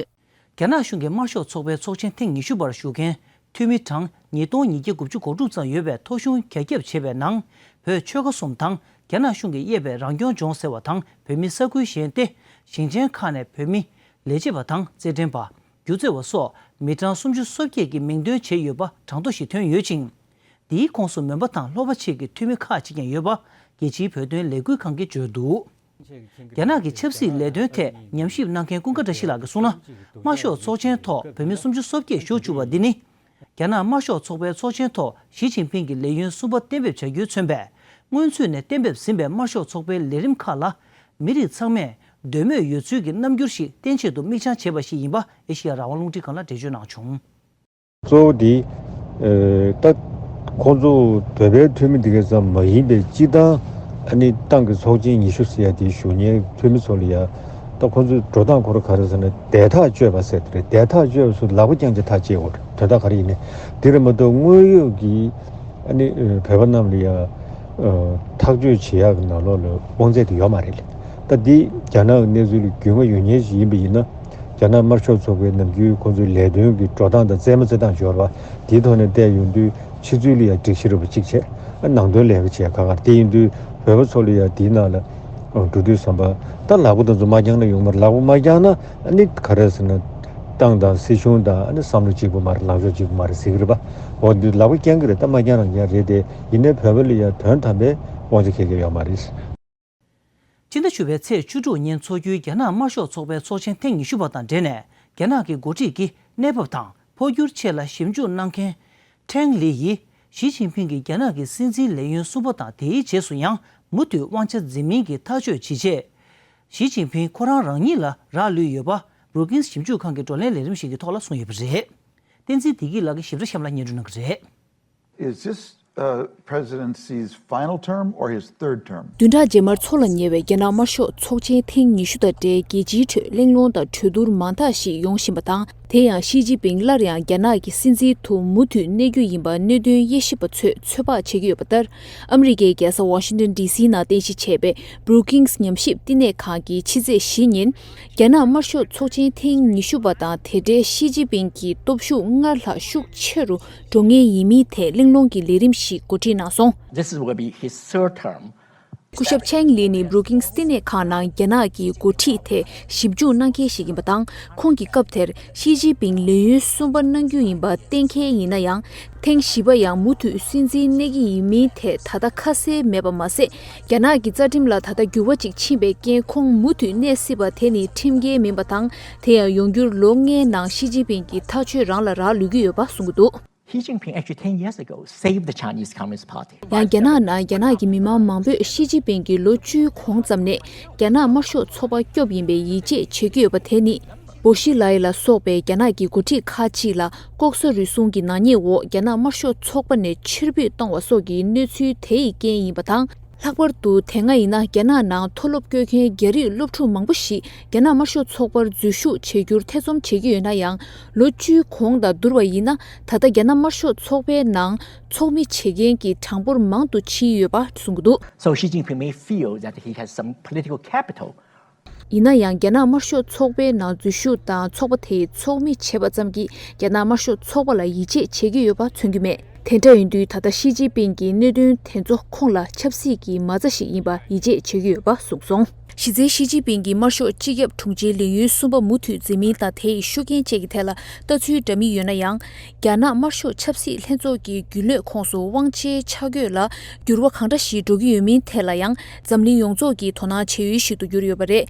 རྒྱ་ནག་གཞུང་གི་དམར་ཤོག་ཚོགས་པའི་ཚོགས་ཆེན་ཐེངས་ཉི་ཤུ་པར་ཞུགས་མཁན་འཐུས་མི་གྲངས་ཉིས་སྟོང་ཉིས་བརྒྱ་དགུ་བཅུ་གོ་དྲུག་ཙམ་ཡོད་པའི་ཐོ་གཞུང་རྒྱ་ཁྱབ་བྱས་པའི་ནང་། བོད་ཆོལ་ཁ་གསུམ་དང་རྒྱ་ནག་གཞུང་གིས་དབྱེ་བའི་རང་སྐྱོང་ལྗོངས་ཟེར་བ་དང་། བོད་མི་ས་ཁུལ་གཞན་ཏེ། ཞིང་ཆེན་ཁག་ནས་བོད་མི། ལས་བྱེད་པ་དང་རྩེད་འགྲན་པ། སྒྱུ་རྩལ་བ་སོགས་མི་གྲངས་སུམ་ཅུ་སོ་བརྒྱད་ཀྱིས་མིང་འདོན་བྱས་ཡོད་པ་གྲངས་ཐོ་ཞིག་ཐོན་ཡོད་ཅིང་། འདིའི་ཁོངས་སུ་མོན་པ་དང་ལྷོ་པ་བཅས་ཀྱི་འཐུས་མི་ཁག་ཅིག་ཀྱང་ཡོད་པ་རྒྱལ་སྤྱིའི་བོད་དོན་ལས་འགུལ་ཁང་གིས་བརྗོད་འདུག་རྒྱ་ནག་གི་ཆབ་སྲིད་ལས་དོན་ཐད་ཉམས་ཞིབ་གནང་མཁན་ཀུན་དགའ་བཀྲ་ཤིས་ལགས་ཀྱིས་གསུངས་ན། དམར་ཤོག་ཚོགས་ཆེན་ཐོག་བོད་མི་སུམ་ཅུ་སོ་བརྒྱད་ཞུགས་བཅུག་པ་འདི་ནི། རྒྱ་ནག་དམར་ཤོག་ཚོགས་པའི་ཚོགས་ཆེན་ཐོག་ཞི་ཅིན་ཕིང་གི་ལས་ཡུན་གསུམ་པ་གཏན་འབེབས་བྱ་རྒྱུའི་མཚོན་པས། སྔོན་ཚུད་ནས་གཏན་འབེབས་ཟིན་པའི་དམར་ཤོག་ཚོགས་པའི་ལས་རིམ་ཁག་ལ། མི་རིགས་ཚང་མས་འདོད་མོས་ཡོད་ཚུལ་གྱི་རྣམ་འགྱུར་ཞིག་བསྟན་ཆེད་དུ་མིག་བྱང་བྱས་པ་ཞིག་ཡིན་པ་ཨེ་ཤེ་ཡ་རང་དབང་རླུང་འཕྲིན་ཁང་ལ་འགྲེལ་བརྗོད་གནང་བྱུང་། གཙོ་བོ་དེ། ཨ། ད་ཁོང་ཚོ་བོད་པའི་འཐུས་མི་འདི་ག་ཙམ་མ་ཡིན་པའི་སྤྱི་བཏང་ཨ་ནི་ཏང་གི་ཚོགས་ཆེན་ཉི་ཤུ་ཟེར་ཡ་དེ་ཞུ་མཁན་འཐུས་མི་ཚོ་ལ་ཡ། ད་ཁོང་ཚོའི་འགྲོ་སྟངས་ཁོ་ར་ག་རེ་ཟེར་ན་བརྡས་ཐག་གཅོད་པ་ཟེར་དེ་རེད། བརྡས་ཐག་གཅོད་པ་སུ་ལག་པ་བརྐྱངས་ཀྱི་ཐག་བཅད་དགོས་རེད། དོན་དག་ག་རེ་ཡིན་ནའི་དེ་རེད་མ་གཏོགས་དངོས་ཡོད་ཀྱི་ཨ་ནི་བོད་པ་རྣམས་ལ་ཡ། ཐག་གཅོད་བྱེད་ཡག་གི་ནང་ལོགས་ལ་དབང་ཚད་དེ་ཡོད་མ་རེད་ལ། ད་འདི་རྒྱ་ནག་གི་གནས་ཚུལ་ལ་རྒྱུས་མངའ་ཡོད་མཁན་ཞིག་ཡིན་པ་ཡིན་ན། རྒྱ་ནག་དམར་ཤོག་ཚོགས་པའི་ནམ་རྒྱུན་ཁོང་ཚོའི་ལས་དོན་གྱི་འགྲོ་སྟངས་དང་རྩེད་མོ་རྩེ་སྟངས་སྦྱོར་བ་དེའི་ཐོག་ནས་བལྟས་ཡོང་དུས་ཕྱི་ཚུལ་ལ་ཡང་སྒྲིག་གཞི་རུ་བ་གཅིག་བྱས། ནང་དོན་ལས་ཀ་བྱེད་ཡག་ཁག་ཁག་དེ་ཡིན་དུས་བོད་པ་ཚོ་ལ་ཡང་དེའི་ནང་ལ་འགྲོ་དུས་བསམ་པ་ད་ལག་པ་དེ་ཚོ་མ་བརྐྱངས་ན་ཡོང་མ་རེད། ལག་པ་མ་བརྐྱངས་ན་ཨ་ནི་ག་རེ་ཟེར་ན་ཏང་དང་སྲིད་གཞུང་དང་ཨ་ནི་བསམ་བློ་གཅིག་པུ་མ་རེད། ལངས་ཕྱོགས་གཅིག་པུ་མ་རེད་ཟེར་གི་རེད་པ། འོ་འདི་ལག་པ་བརྐྱང་གི་རེད། ད་མ་བརྐྱངས་རང་བརྐྱངས་རེད་དེ། ཡིན་ནའི་བོད་པ་ལ་ཡང་དོན་དམ་པའི་དབང་ཆ་ཁེ་གེ་ཡོད་མ་རེད། སྤྱི་ཟླ་བཅུ་པའི་ཚེས་བཅུ་དྲུག་ཉིན་འཚོགས་རྒྱུའི་རྒྱ་ནག་དམར་ཤོག་ཚོགས་པའི་ཚོགས་ཆེན་ཐེངས་ཉི་ཤུ་པ་དང་འབྲེལ་ནས། རྒྱ་ནག་གི་འགོ་ཁྲིད་ཀྱིས་གནས་བབ་དང་འཕོ་འགྱུར་ཆེད་ལ་ཞིབ་འཇུག་གནང་མཁན་ཁྲེང་ལི་ཡིས། ཞི་ཅིན་ཕིང་གིས་རྒྱ་ནག་གི་སྲིད་འཛིན་ལས་ཡུན་གསུམ་པ་དང་དེའི་རྗེས་སུ་ཡང་མུ་མཐུད་དབང་ཆ་འཛིན་མིན་གྱི་ཐག་གཅོད་བྱེད་ཆེད། ཞི་ཅིན་ཕིང་ཁོ་རང་རང་ཉིད་ལ་རག་ལུས་ཡོད་པ། Brookings ཞིབ་འཇུག་ཁང་གི་བགྲོ་གླེང་ལས་རིམ་ཞིག་གི་ཐོག་ལ་གསུངས་ཡོད་པ་རེད། བསྟན་འཛིན་བདེ་སྐྱིད་ལགས་ཀྱིས་ཞིབ་ཕྲ་གཤམ་ལ་སྙན་སྒྲོན་གནང་གི་རེད། Is this, uh, President Xi's final term or his third term? བདུན་ཕྲག་རྗེས་མར་འཚོགས་ལ་ཉེ་བའི་རྒྱ་ནག་དམར་ཤོག་ཚོགས་ཆེན་ཐེངས་ཉི་ཤུ་དང་འབྲེལ་རྒྱལ་སྤྱིའི་ཁྲོད་གླེང་སློང་དང་གྲོས་བསྡུར་མང་དག་ཞིག་ཡོང་བཞིན་པ་དང་། དེ་ཡང་ཞི་ཅིན་ཕིང་སླར་ཡང་རྒྱ་ནག་གི་སྲིད་འཛིན་དུ་མུ་མཐུད་གནས་རྒྱུ་ཡིན་པ་གནད་དོན་དབྱེ་ཞིབ་པ་ཚོས་ཚོད་དཔག་བྱེད་ཀྱི་ཡོད་པ་ལྟར། ཨ་མི་རི་ཀའི་རྒྱལ་ས་ཝ་ཤིང་ཏོན་ཌི་སི་ནང་རྟེན་གཞི་བྱས་པའི་Brookings ཉམས་ཞིབ་བསྟི་གནས་ཁང་གིས་ཕྱི་ཚེས་བཞི་ཉིན། རྒྱ་ནག་དམར་ཤོག་ཚོགས་ཆེན་ཐེངས་ཉི་ཤུ་པ་དང་དེ་འབྲེལ་ཞི་ཅིན་ཕིང་གི་སྟོབས་ཤུགས་སྔར་ལྷག་ཤུགས་ཆེ་རུ་འགྲོ་ངེས་ཡིན་མིན་ཐད་གླེང་སློང་གི་ལས་རིམ་ཞིག་གོ་སྒྲིག་གནང་སོང་། This is will be his third term. སྐུ་ཞབས་ཆེང་ལི་ནི་Brookings་བསྟི་གནས་ཁང་ནང་རྒྱ་ནག་གི་འགོ་ཁྲིད་ཐད་ཞིབ་འཇུག་གནང་མཁན་ཞིག་ཡིན་པ་དང་། ཁོང་གིས་སྐབས་དེར་ཞི་ཅིན་ཕིང་ལས་ཡུན་གསུམ་པ་གནང་རྒྱུ་ཡིན་པ་གཏན་འཁེལ་ཡིན་ན་ཡང་། ཐེངས་བཞི་པ་ཡང་མུ་མཐུད་སྲིད་འཛིན་གནས་ཀྱི་ཡིན་མིན་ཐད་ད་ལྟ་ཁ་གསལ་མེད་པ་མ་ཟད། རྒྱ་ནག་གི་རྩ་ཁྲིམས་ལ་ད་ལྟ་འགྱུར་བ་ཅིག་ཕྱིན་པའི་རྐྱེན་ཁོང་མུ་མཐུད་གནས་སྲིད་པ་དེ་ནི་ཁྲིམས་འགལ་མིན་པ་དང་། དེ་ཡང་ཡོང་འགྱུར་ལོ་ལྔའི་ནང་ཞི་ཅིན་ཕིང་གི་ཐག་གཅོད་རང་ལ་རག་ལུས་ཀྱི་ཡོད་པ་གསུང་གི་འདུག། Xi Jinping actually ten years ago saved the Chinese Communist Party. ཡང་རྒྱ་ནག་ནང་རྒྱ་ནག་གི་མི་མང་མང་པོས་ཞི་ཅིན་ཕིང་གིས་ལོ་བཅུའི་གོང་ཙམ་ནས་རྒྱ་ནག་དམར་ཤོག་ཚོགས་པ་སྐྱོབ་ཡིན་པའི་ཡིད་ཆེས་བྱེད་ཀྱི་ཡོད་པ་དེ་ནི། བོ་ཤི་ལའི་ལ་སོགས་པའི་རྒྱ་ནག་གི་འགོ་ཁྲིད་ཁག་ཅིག་ལ་ལྐོག་ཟ་རུལ་སུངས་ཀྱི་ནག་ཉེས་འོག་རྒྱ་ནག་དམར་ཤོག་ཚོགས་པ་ནས་ཕྱིར་འབུད་བཏང་བ་སོགས་ཀྱི་གནས་ཚུལ་དེ་ཡི་རྐྱེན་ཡིན་པ་དང་། ལྷག་པར་དུ་དེ་སྔ་ཡིན་ན་རྒྱ་ནག་ནང་མཐོ་སློབ་བསྐྱོད་མཁན་རྒྱ་རིགས་སློབ་ཕྲུག་མང་པོ་ཞིག་རྒྱ་ནག་དམར་ཤོག་ཚོགས་པར་འཛུལ་ཞུགས་བྱེད་རྒྱུར་ཐེ་ཚོམ་བྱེད་ཀྱི་ཡོད་ན་ཡང་། ལོ་བཅུའི་གོང་དང་བསྡུར་བ་ཡིན་ན། ད་ལྟ་རྒྱ་ནག་དམར་ཤོག་ཚོགས་པའི་ནང་ཚོགས་མི་བྱེད་མཁན་གྱི་གྲངས་འབོར་མང་དུ་ཕྱིན་ཡོད་པ་གསུང་གི་འདུག། So Xi Jinping may feel that he has some political capital. ཡིན་ན་ཡང་རྒྱ་ནག་དམར་ཤོག་ཚོགས་པའི་ནང་འཛུལ་ཞུགས་དང་ཚོགས་པ་དེའི་ཚོགས་མི་བྱས་པ་ཙམ་གྱིས་རྒྱ་ནག་དམར་ཤོག་ཚོགས་པ་ལ་ཡིད་ཆེས་བྱེད་ཀྱི་ཡོད་པ་མཚོན་གྱི་མེད། དེ་འདྲ་ཡིན་དུས་ད་ལྟ་ཞི་ཅིན་ཕིང་གི་གནད་དོན་དེ་ཚོ་ཁོང་ལ་ཆབ་སྲིད་ཀྱི་མ་རྩ་ཞིག་ཡིན་པ་ཡིད་ཆེས་བྱེད་ཀྱི་ཡོད་པ་གསུངས་སོང་། གཞི་རྩའི་ཞི་ཅིན་ཕིང་གིས་དམར་ཤོག་སྤྱི་ཁྱབ་དྲུང་ཆེའི་ལས་ཡུན་གསུམ་པ་མུ་མཐུད་འཛིན་མིན་དང་དེ་ཡི་ཤུགས་རྐྱེན་བཅས་ཀྱི་ཐད་ལ་ལྟ་ཚུལ་འདྲ་མིན་ཡོད་ན་ཡང་། རྒྱ་ནག་དམར་ཤོག་ཆབ་སྲིད་ལྷན་ཚོགས་ཀྱི་རྒྱུན་ལས་ཁོངས་སུ་དབང་ཆའི་ཆ་བགོས་ལ་འགྱུར་བ་གང་འདྲ་ཞིག་འགྲོ་གི་ཡོད་མིན་ཐད་ལ་ཡང་འཛམ་གླིང་ཡོངས་རྫོགས་ཀྱིས་དོ་སྣང་བྱེད་ཡུལ་ཞིག་ཏུ་གྱུར་ཡོད་པ་རེད།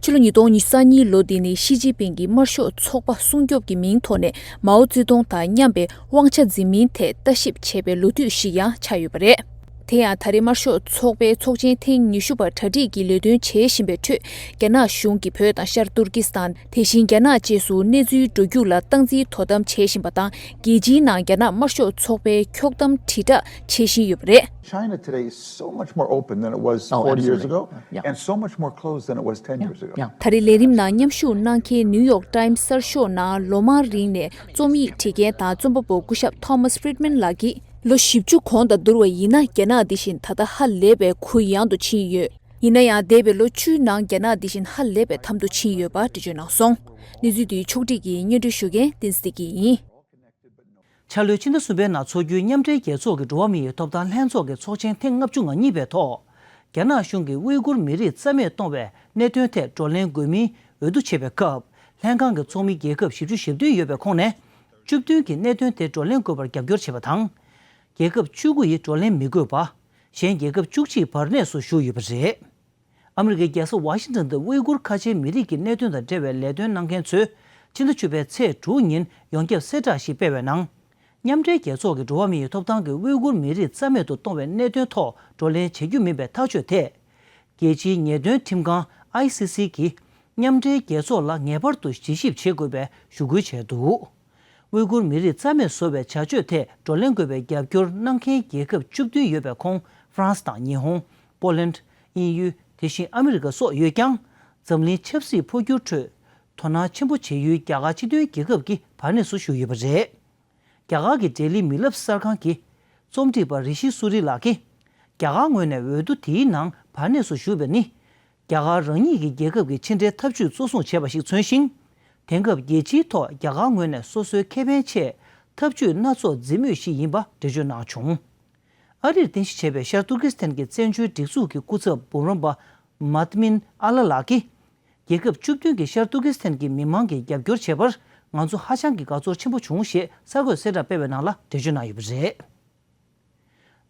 ཕྱི་ལོ་ཉིས་སྟོང་ཉི་ཤུ་རྩ་གཉིས་ལོ་འདི་ནི་ཞི་ཅིན་ཕིང་གིས་དམར་ཤོག་ཚོགས་པ་སྲུང་སྐྱོབ་ཀྱི་མིང་ཐོག་ནས་མའོ་ཙེ་ཏུང་དང་མཉམ་པའི་དབང་ཆ་འཛིན་མིན་ཐད་ལྟ་ཞིབ་བྱས་པའི་ལོ་དུས་ཤིག་ཡང་ཆགས་ཡོད་པ་རེད། དེ་ཡང་ད་རེས་དམར་ཤོག་ཚོགས་པའི་ཚོགས་ཆེན་ཐེངས་ཉི་ཤུ་པ་གྲ་སྒྲིག་གི་ལས་དོན་བྱེད་བཞིན་པའི་ཁྲོད། རྒྱ་ནག་གཞུང་གིས་བོད་དང་ཤར་ཏུར་ཀི་སི་ཐན། དེ་བཞིན་རྒྱ་ནག་བཅས་སུ་གནས་ཚུལ་འགྲོ་རྒྱུགས་ལ་སྟངས་འཛིན་དོ་དམ་བྱེད་བཞིན་པ་དང་། རྒྱལ་སྤྱིའི་ནང་རྒྱ་ནག་དམར་ཤོག་ཚོགས་པའི་འཁྱོག་གཏམ་དྲིལ་བསྒྲགས་བྱེད་བཞིན་ཡོད་པ་རེད། China today is so much more open than it was Oh, forty years absolutely. ago, Yeah. and so much more closed than it was ten Yeah. years ago. Yeah. ད་རེས་ལས་རིམ་ནང་མཉམ་ཞུགས་གནང་མཁན་ནིའུ་ཡོག་ཊའིམ་གསར་ཤོག་ནང་ལོ་མང་རིང་ནས་རྩོམ་ཡིག་བྲིས་མཁན་དང་རྩོམ་པ་པོ་སྐུ་ཞབས་Thomas Friedman་ལགས་ཀྱིས། ལོ་བཞི་བཅུ་གོང་དང་བསྡུར་བ་ཡིན་ན། རྒྱ་ནག་འདི་བཞིན་ད་ལྟ་ཧ་ལས་པའི་གུ་ཡངས་དུ་ཕྱིན་ཡོད། ཡིན་ན་ཡང་། འདས་པའི་ལོ་བཅུའི་ནང་རྒྱ་ནག་འདི་བཞིན་ཧ་ལས་པའི་དམ་དུ་ཕྱིན་ཡོད་པ་འགྲེལ་བརྗོད་གནང་སོང་། གནས་ཚུལ་འདི་ཕྱོགས་སྒྲིག་གིས་སྙན་སྒྲོན་ཞུ་མཁན་བསྟན་འཛིན་བདེ་སྐྱིད་ཡིན། འཆར་ལོའི་ཕྱི་ཟླ་གསུམ་པའི་ནང་འཚོགས་རྒྱུའི་མཉམ་འབྲེལ་རྒྱལ་ཚོགས་ཀྱི་འགྲོ་བ་མིའི་ཐོབ་ཐང་ལྷན་ཚོགས་ཀྱི་ཚོགས་ཆེན་ཐེངས་ལྔ་བཅུ་ང་གཉིས་པའི་ཐོག་རྒྱ་ནག་གཞུང་གིས་ཝུའི་གུར་མི་རིགས་རྩ་མེད་གཏོང་བའི་གནད་དོན་ཐད་བགྲོ་གླེང་དགོས་མིན་འོས་བསྡུ་བྱེད་པའི་སྐབས། ལྷན་ཁང་གི་ཚོགས་མི་རྒྱལ་ཁབ་བཞི་བཅུ་ཞེ་བདུན་ཡོད་པའི་ཁོངས་ནས། བཅུ་བདུན་གྱིས་གནད་དོན་དེ་བགྲོ་གླེང་དགོས་པར་རྒྱབ་སྐྱོར་བྱས་པ་དང་། རྒྱལ་ཁབ་བཅུ་དགུ་ཡིས་བགྲོ་གླེང་མི་དགོས་པ། གཞན་རྒྱལ་ཁབ་བཅུ་གཅིག་བར་གནས་སུ་ཞུགས་ཡོད་པ་རེད། ཨ་མི་རི་ཀའི་རྒྱལ་ས་ཝ་ཤིང་ཏོན་དུ་ཝུའི་གུར་ཁ་ཆེའི་མི་རིགས་ཀྱི་གནད་དོན་དང་འབྲེལ་བའི་ལས་དོན་གནང་མཁན་ཚོས་ཕྱི་ཟླ་བཅུ་པའི་ཚེས་དྲུག་ཉིན་ཡོངས་ཁྱབ་གསལ་བསྒྲགས་ཤིག་སྤེལ་བའི་ནང་། མཉམ་འབྲེལ་རྒྱལ་ཚོགས་ཀྱི་འགྲོ་བ་མིའི་ཐོབ་ཐང་གི་ཝུའི་གུར་མི་རིགས་རྩ་མེད་དུ་གཏོང་བའི་གནད་དོན་ཐོག་བགྲོ་གླེང་བྱེད་རྒྱུ་མིན་པའི་ཐག་གཅོད་ཐད། རྒྱལ་སྤྱིའི་ཉེས་དོན་ཁྲིམས་ཁང་ཨའི་སི་སི་གིས་མཉམ་འབྲེལ་རྒྱལ་ཚོགས་ལ་ངེས་པར་དུ་དཔྱད་ཞིབ་བྱེད་དགོས་པའི་ཞུ་སྐུལ་བྱས་འདུག། ཝུའི་གུར་མི་རིགས་རྩ་མེད་བཟོ་བའི་བྱ་སྤྱོད་ཐད་བགྲོ་གླེང་དགོས་པའི་རྒྱབ་སྐྱོར་གནང་མཁན་རྒྱལ་ཁབ་བཅུ་བདུན་ཡོད་པའི་ཁོངས་ཧྥ་རན་སི་དང་ཉི་ཧོང་། པོ་ལན། དབྱིན་ཡུལ། དེ་བཞིན་ཨ་མི་རི་ཀ་སོགས་ཡོད་ཀྱང་། འཛམ་གླིང་ཆབ་སྲིད་འཕོ་འགྱུར་ཁྲོད། དོ་སྣང་ཆེན་པོ་བྱེད་ཡུལ་རྒྱ་གར་སྤྱི་མཐུན་རྒྱལ་ཁབ་ཀྱི་བར་གནས་སུ་ཞུགས་ཡོད་པ་རེད། རྒྱ་གར་གྱི་འབྲེལ་ལི་མི་རླབས་གསར་ཁང་གི་རྩོམ་སྒྲིག་པ་རི་ཤི་སུ་རི་ལགས་ཀྱིས། རྒྱ་གར་ངོས་ནས་འོས་བསྡུ་དེའི་ནང་བར་གནས་སུ་ཞུགས་པ་ནི། རྒྱ་གར་རང་ཉིད་ཀྱི་རྒྱལ་ཁབ་ཀྱི་ཕྱི་འབྲེལ་འཐབ་ཇུས་གཙོ་བཟུང་བྱས་པ་ཞིག་མཚོན་ཞིང་། དེང་སྐབས་རྒྱལ་སྤྱིའི་ཐོག་རྒྱ་གར་ངོས་ནས་སོ་སོའི་ཁེ་ཕན་ཆེད་འཐབ་ཇུས་སྣ་ཚོགས་འཛིན་མུས་ཤིག་ཡིན་པ་འགྲེལ་བརྗོད་གནང་བྱུང་། ཨ་རིར་རྟེན་གཞི་བྱས་པའི་ཤར་ཏུར་ཀི་སི་ཐན་གྱི་བཙན་བྱོལ་སྒྲིག་འཛུགས་ཀྱི་སྐུ་ཚབ་འབུམ་རམས་པ་མཱ་ཏི་མིན་ཨ་ལ་ལགས་ཀྱིས། རྒྱལ་ཁབ་བཅུ་བདུན་གྱི་ཤར་ཏུར་ཀི་སི་ཐན་གྱི་མི་མང་གིས་རྒྱབ་སྐྱོར་བྱས་པར་ང་ཚོ་ཧ་ཅང་གི་དགའ་ཚོར་ཆེན་པོ་བྱུང་ཞེས་གསར་འགོད་གསལ་བསྒྲགས་སྤེལ་བའི་ནང་ལ་འགྲེལ་བརྗོད་གནང་ཡོད་པ་རེད།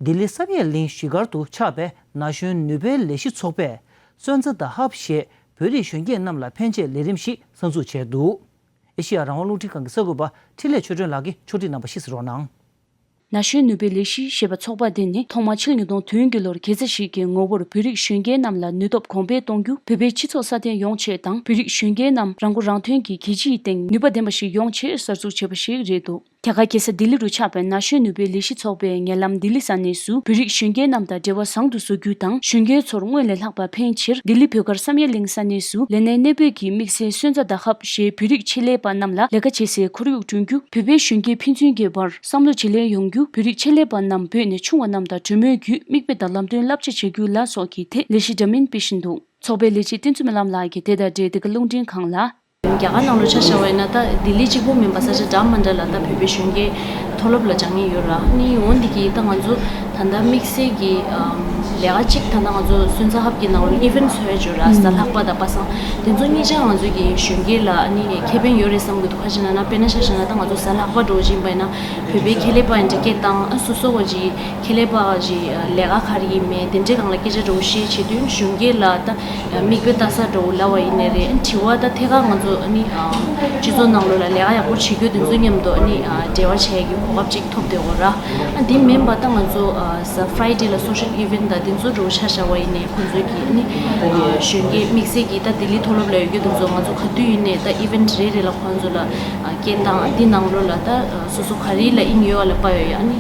ལྡི་ལི་བསམ་ཡས་གླིང་གཞིས་སྒར་དུ་ཆགས་པའི་ན་གཞོན་ནུས་པའི་ལས་གཞི་ཚོགས་པས་སོན་རྩ་ད་ཧབ་ཞེས་བོད་རིགས་གཞོན་སྐྱེས་རྣམས་ལ་ཕན་ཆེད་ལས་རིམ་ཞིག་གསར་འཛུགས་བྱས་འདུག། ཨེ་ཤེ་ཡ་རང་དབང་རླུང་འཕྲིན་ཁང་གི་གསར་འགོད་པ་འཕྲིན་ལས་ཆོས་སྒྲོན་ལགས་ཀྱིས་ཕྱོགས་སྒྲིག་གནང་པ་ཞིག་གཟིགས་རོགས་གནང་། ན་གཞོན་ནུས་པའི་ལས་གཞི་ཞེས་པ་ཚོགས་པ་འདི་ནི་ཐོག་མ་ཕྱི་ལོ་ཉིས་སྟོང་བདུན་གྱི་ལོར་དགེ་རྩ་ཞིག་གི་ངོ་བོར་བོད་རིགས་གཞོན་སྐྱེས་རྣམས་ལ་ནུས་སྟོབས་གོང་འཕེལ་གཏོང་རྒྱུ། བོད་པའི་སྤྱི་ཚོགས་སྲ་བརྟན་ཡོང་ཆེད་དང་། བོད་རིགས་གཞོན་སྐྱེས་རྣམས་རང་མགོ་རང་ཐོན་གྱི་རྒྱལ་སྤྱིའི་སྟེང་ནུས་པ་ལྡན་པ་ཞིག་ཡོང་ཆེད་གསར་འཛུགས་བྱས་པ་ཞིག་རེད་འདུག། རྒྱ་གར་རྒྱལ་ས་ལྡི་ལི་རུ་ཆགས་པའི་ན་གཞོན་ནུས་པའི་ལས་གཞི་ཚོགས་པས་ཉེ་ལམ་ལྡི་ལི་ས་གནས་སུ་བོད་རིགས་གཞོན་སྐྱེས་རྣམས་དང་འབྲེལ་བ་བཟང་དུ་བཟོ་རྒྱུ་དང་། གཞོན་སྐྱེས་ཚོར་སྔོན་ལས་ལྷག་པ་ཕན་ཕྱིར། ལྡི་ལི་བོད་སྒར་བསམ་ཡས་གླིང་ས་གནས་སུ་ལས་གནས་གནས་སྤོས་ཀྱི་དམིགས་བསལ་སོན་རྩ་ད་ཧབ་ཞེས་བོད་རིགས་ཆེད་ལས་པ་རྣམས་ལ་ལས་ཀ་བྱེད་སའི་ཁོར་ཡུག་བསྐྲུན་རྒྱུ། བོད་པའི་གཞོན་སྐྱེས་ཕན་ཚུན་གྱི་བར་བསམ་བློ་བརྗེ་ལེན་ཡོང་རྒྱུ། བོད་རིགས་ཆེད་ལས་པ་རྣམས་བོད་ནས་ཆུང་བ་རྣམས་དང་གྲོས་མོལ་བརྒྱུད་མིག་དཔེ་དང་ལམ་སྟོན་བསླབ་བྱ་བྱེད་རྒྱུ་ལ་སོགས་ཀྱི་ཐད་ལས་གཞི་འདྲ་མིན་སྤེལ་བཞིན་འདུག། ཚོགས་པའི་ལས་བྱེད་བསྟན་འཛིན་རྨི་ལམ་ལགས་ཀྱིས་དེ་དང་འབྲེལ་འདི་ག་རླུང་འཕྲིན་ཁང་ལ། རྒྱ་གར་ནང་ལ་ཆ་བཞག་པ་ཡིན་ན་ད་ལྡི་ལི་གཅིག་པོ་མིན་པ་ས་ཆ་འདྲ་མི་འདྲ་ལ་ད་བོད་པའི་གཞོན་སྐྱེས་མཐོ་སློབ་ལ་སྦྱང་མཁན་ཡོད་ར། ནི་འོ་འདི་གི་ད་ང་ཚོ་ད་ལྟ་དམིགས་བསལ་གྱི་ཨམ་ ལས་ཀ་གཅིག་ད་ལྟ་ང་ཚོ་སོན་རྩ་ཧབ་ཀྱི་ནང་ལ་ཨི་ཝེན་ཊི་འཚོལ་ཡ་ཅིག་ཡོད་ར། གཟའ་ལྷག་པ་དང་པ་སངས་དེ་ཚོ་གཉིས་ཆ་ང་ཚོ་གི་གཞོན་སྐྱེས་ལ་ཨ་ནི་ཁེ་ཕན་ཡོད་རེད་བསམ་གྱི་འདུག་ཁ་ཅིག་ན་ན་དཔེར་ན་ཆ་བཞག་ན་ད་ང་ཚོ་གཟའ་ལྷག་པ་འདྲ་བོ་ཅིག་ཡིན་པ་ཡིན་ན་བོད་པའི་ཁེ་ལས་པ་ཡིན་འདྲ་སྐད་བཏང་ཨ་སོ་སོ་བ་ཅིག་ཁེ་ལས་པ་ཅིག་ལས་ཀ་ག་རེ་ཡིན་མིན་དེ་འདྲའི་སྒང་ལ་སྐད་ཆ་འདྲ་བོ་བཤད་བྱེད་དུས་གཞོན་སྐྱེས་ལ་ད་མིག་དཔེ་ལྟ་ས་འདྲ་བོ་ལབ་པ་ཡིན་ནའི་རེད། དྲི་བ་ད་ཐད་ཀར་ང་ཚོ་ཨ་ནི་སྤྱི་ཚོགས་ནང་ལོགས་ལ་ལས་ཀ་ཡག་པོ་བྱེད་རྒྱུ་དེ་ཚོ་མཉམ་དུ་ཨ་ནི་འབྲེལ་བ་བྱེད་ཡ་གི་གོ་སྐབས་ཅིག་ཐོབ་བསྡད་ཡོད་ར། ཨ་འདི་མིན་པ་ད་ང་ཚོ་གཟའ་ཕ་རའི་ཌེ་ལ་སོ་ཤལ་ཨི་ཝེན་ཊི་དང་དེ་ཚོ་འདྲ་བོ་ཆ་བཞག་པ་ཡིན་ནའི་ཁོང་ཚོ་གི་ཨ་ནི་གཞོན་སྐྱེས་དམིགས་བསལ་གྱི་ད་ལྡི་ལི་མཐོ་སློབ་ལ་ཡོད་རྒྱུ་དེ་ཚོ་ང་ཚོ་ག་དུས་ཡིན་ནའི་ད་ཨི་ཝེན་ཊི་རེ་རེ་ལ་ཁོང་ཚོ་ལ་སྐད་བཏང་ཨ་འདི་ནང་ལོགས་ལ་ད་སོ་སོ་ག་རེ་ལ་དབྱིངས་ཡོད་པ་ལ་དཔག་ཡོད་ཡ་ཨ་ནི་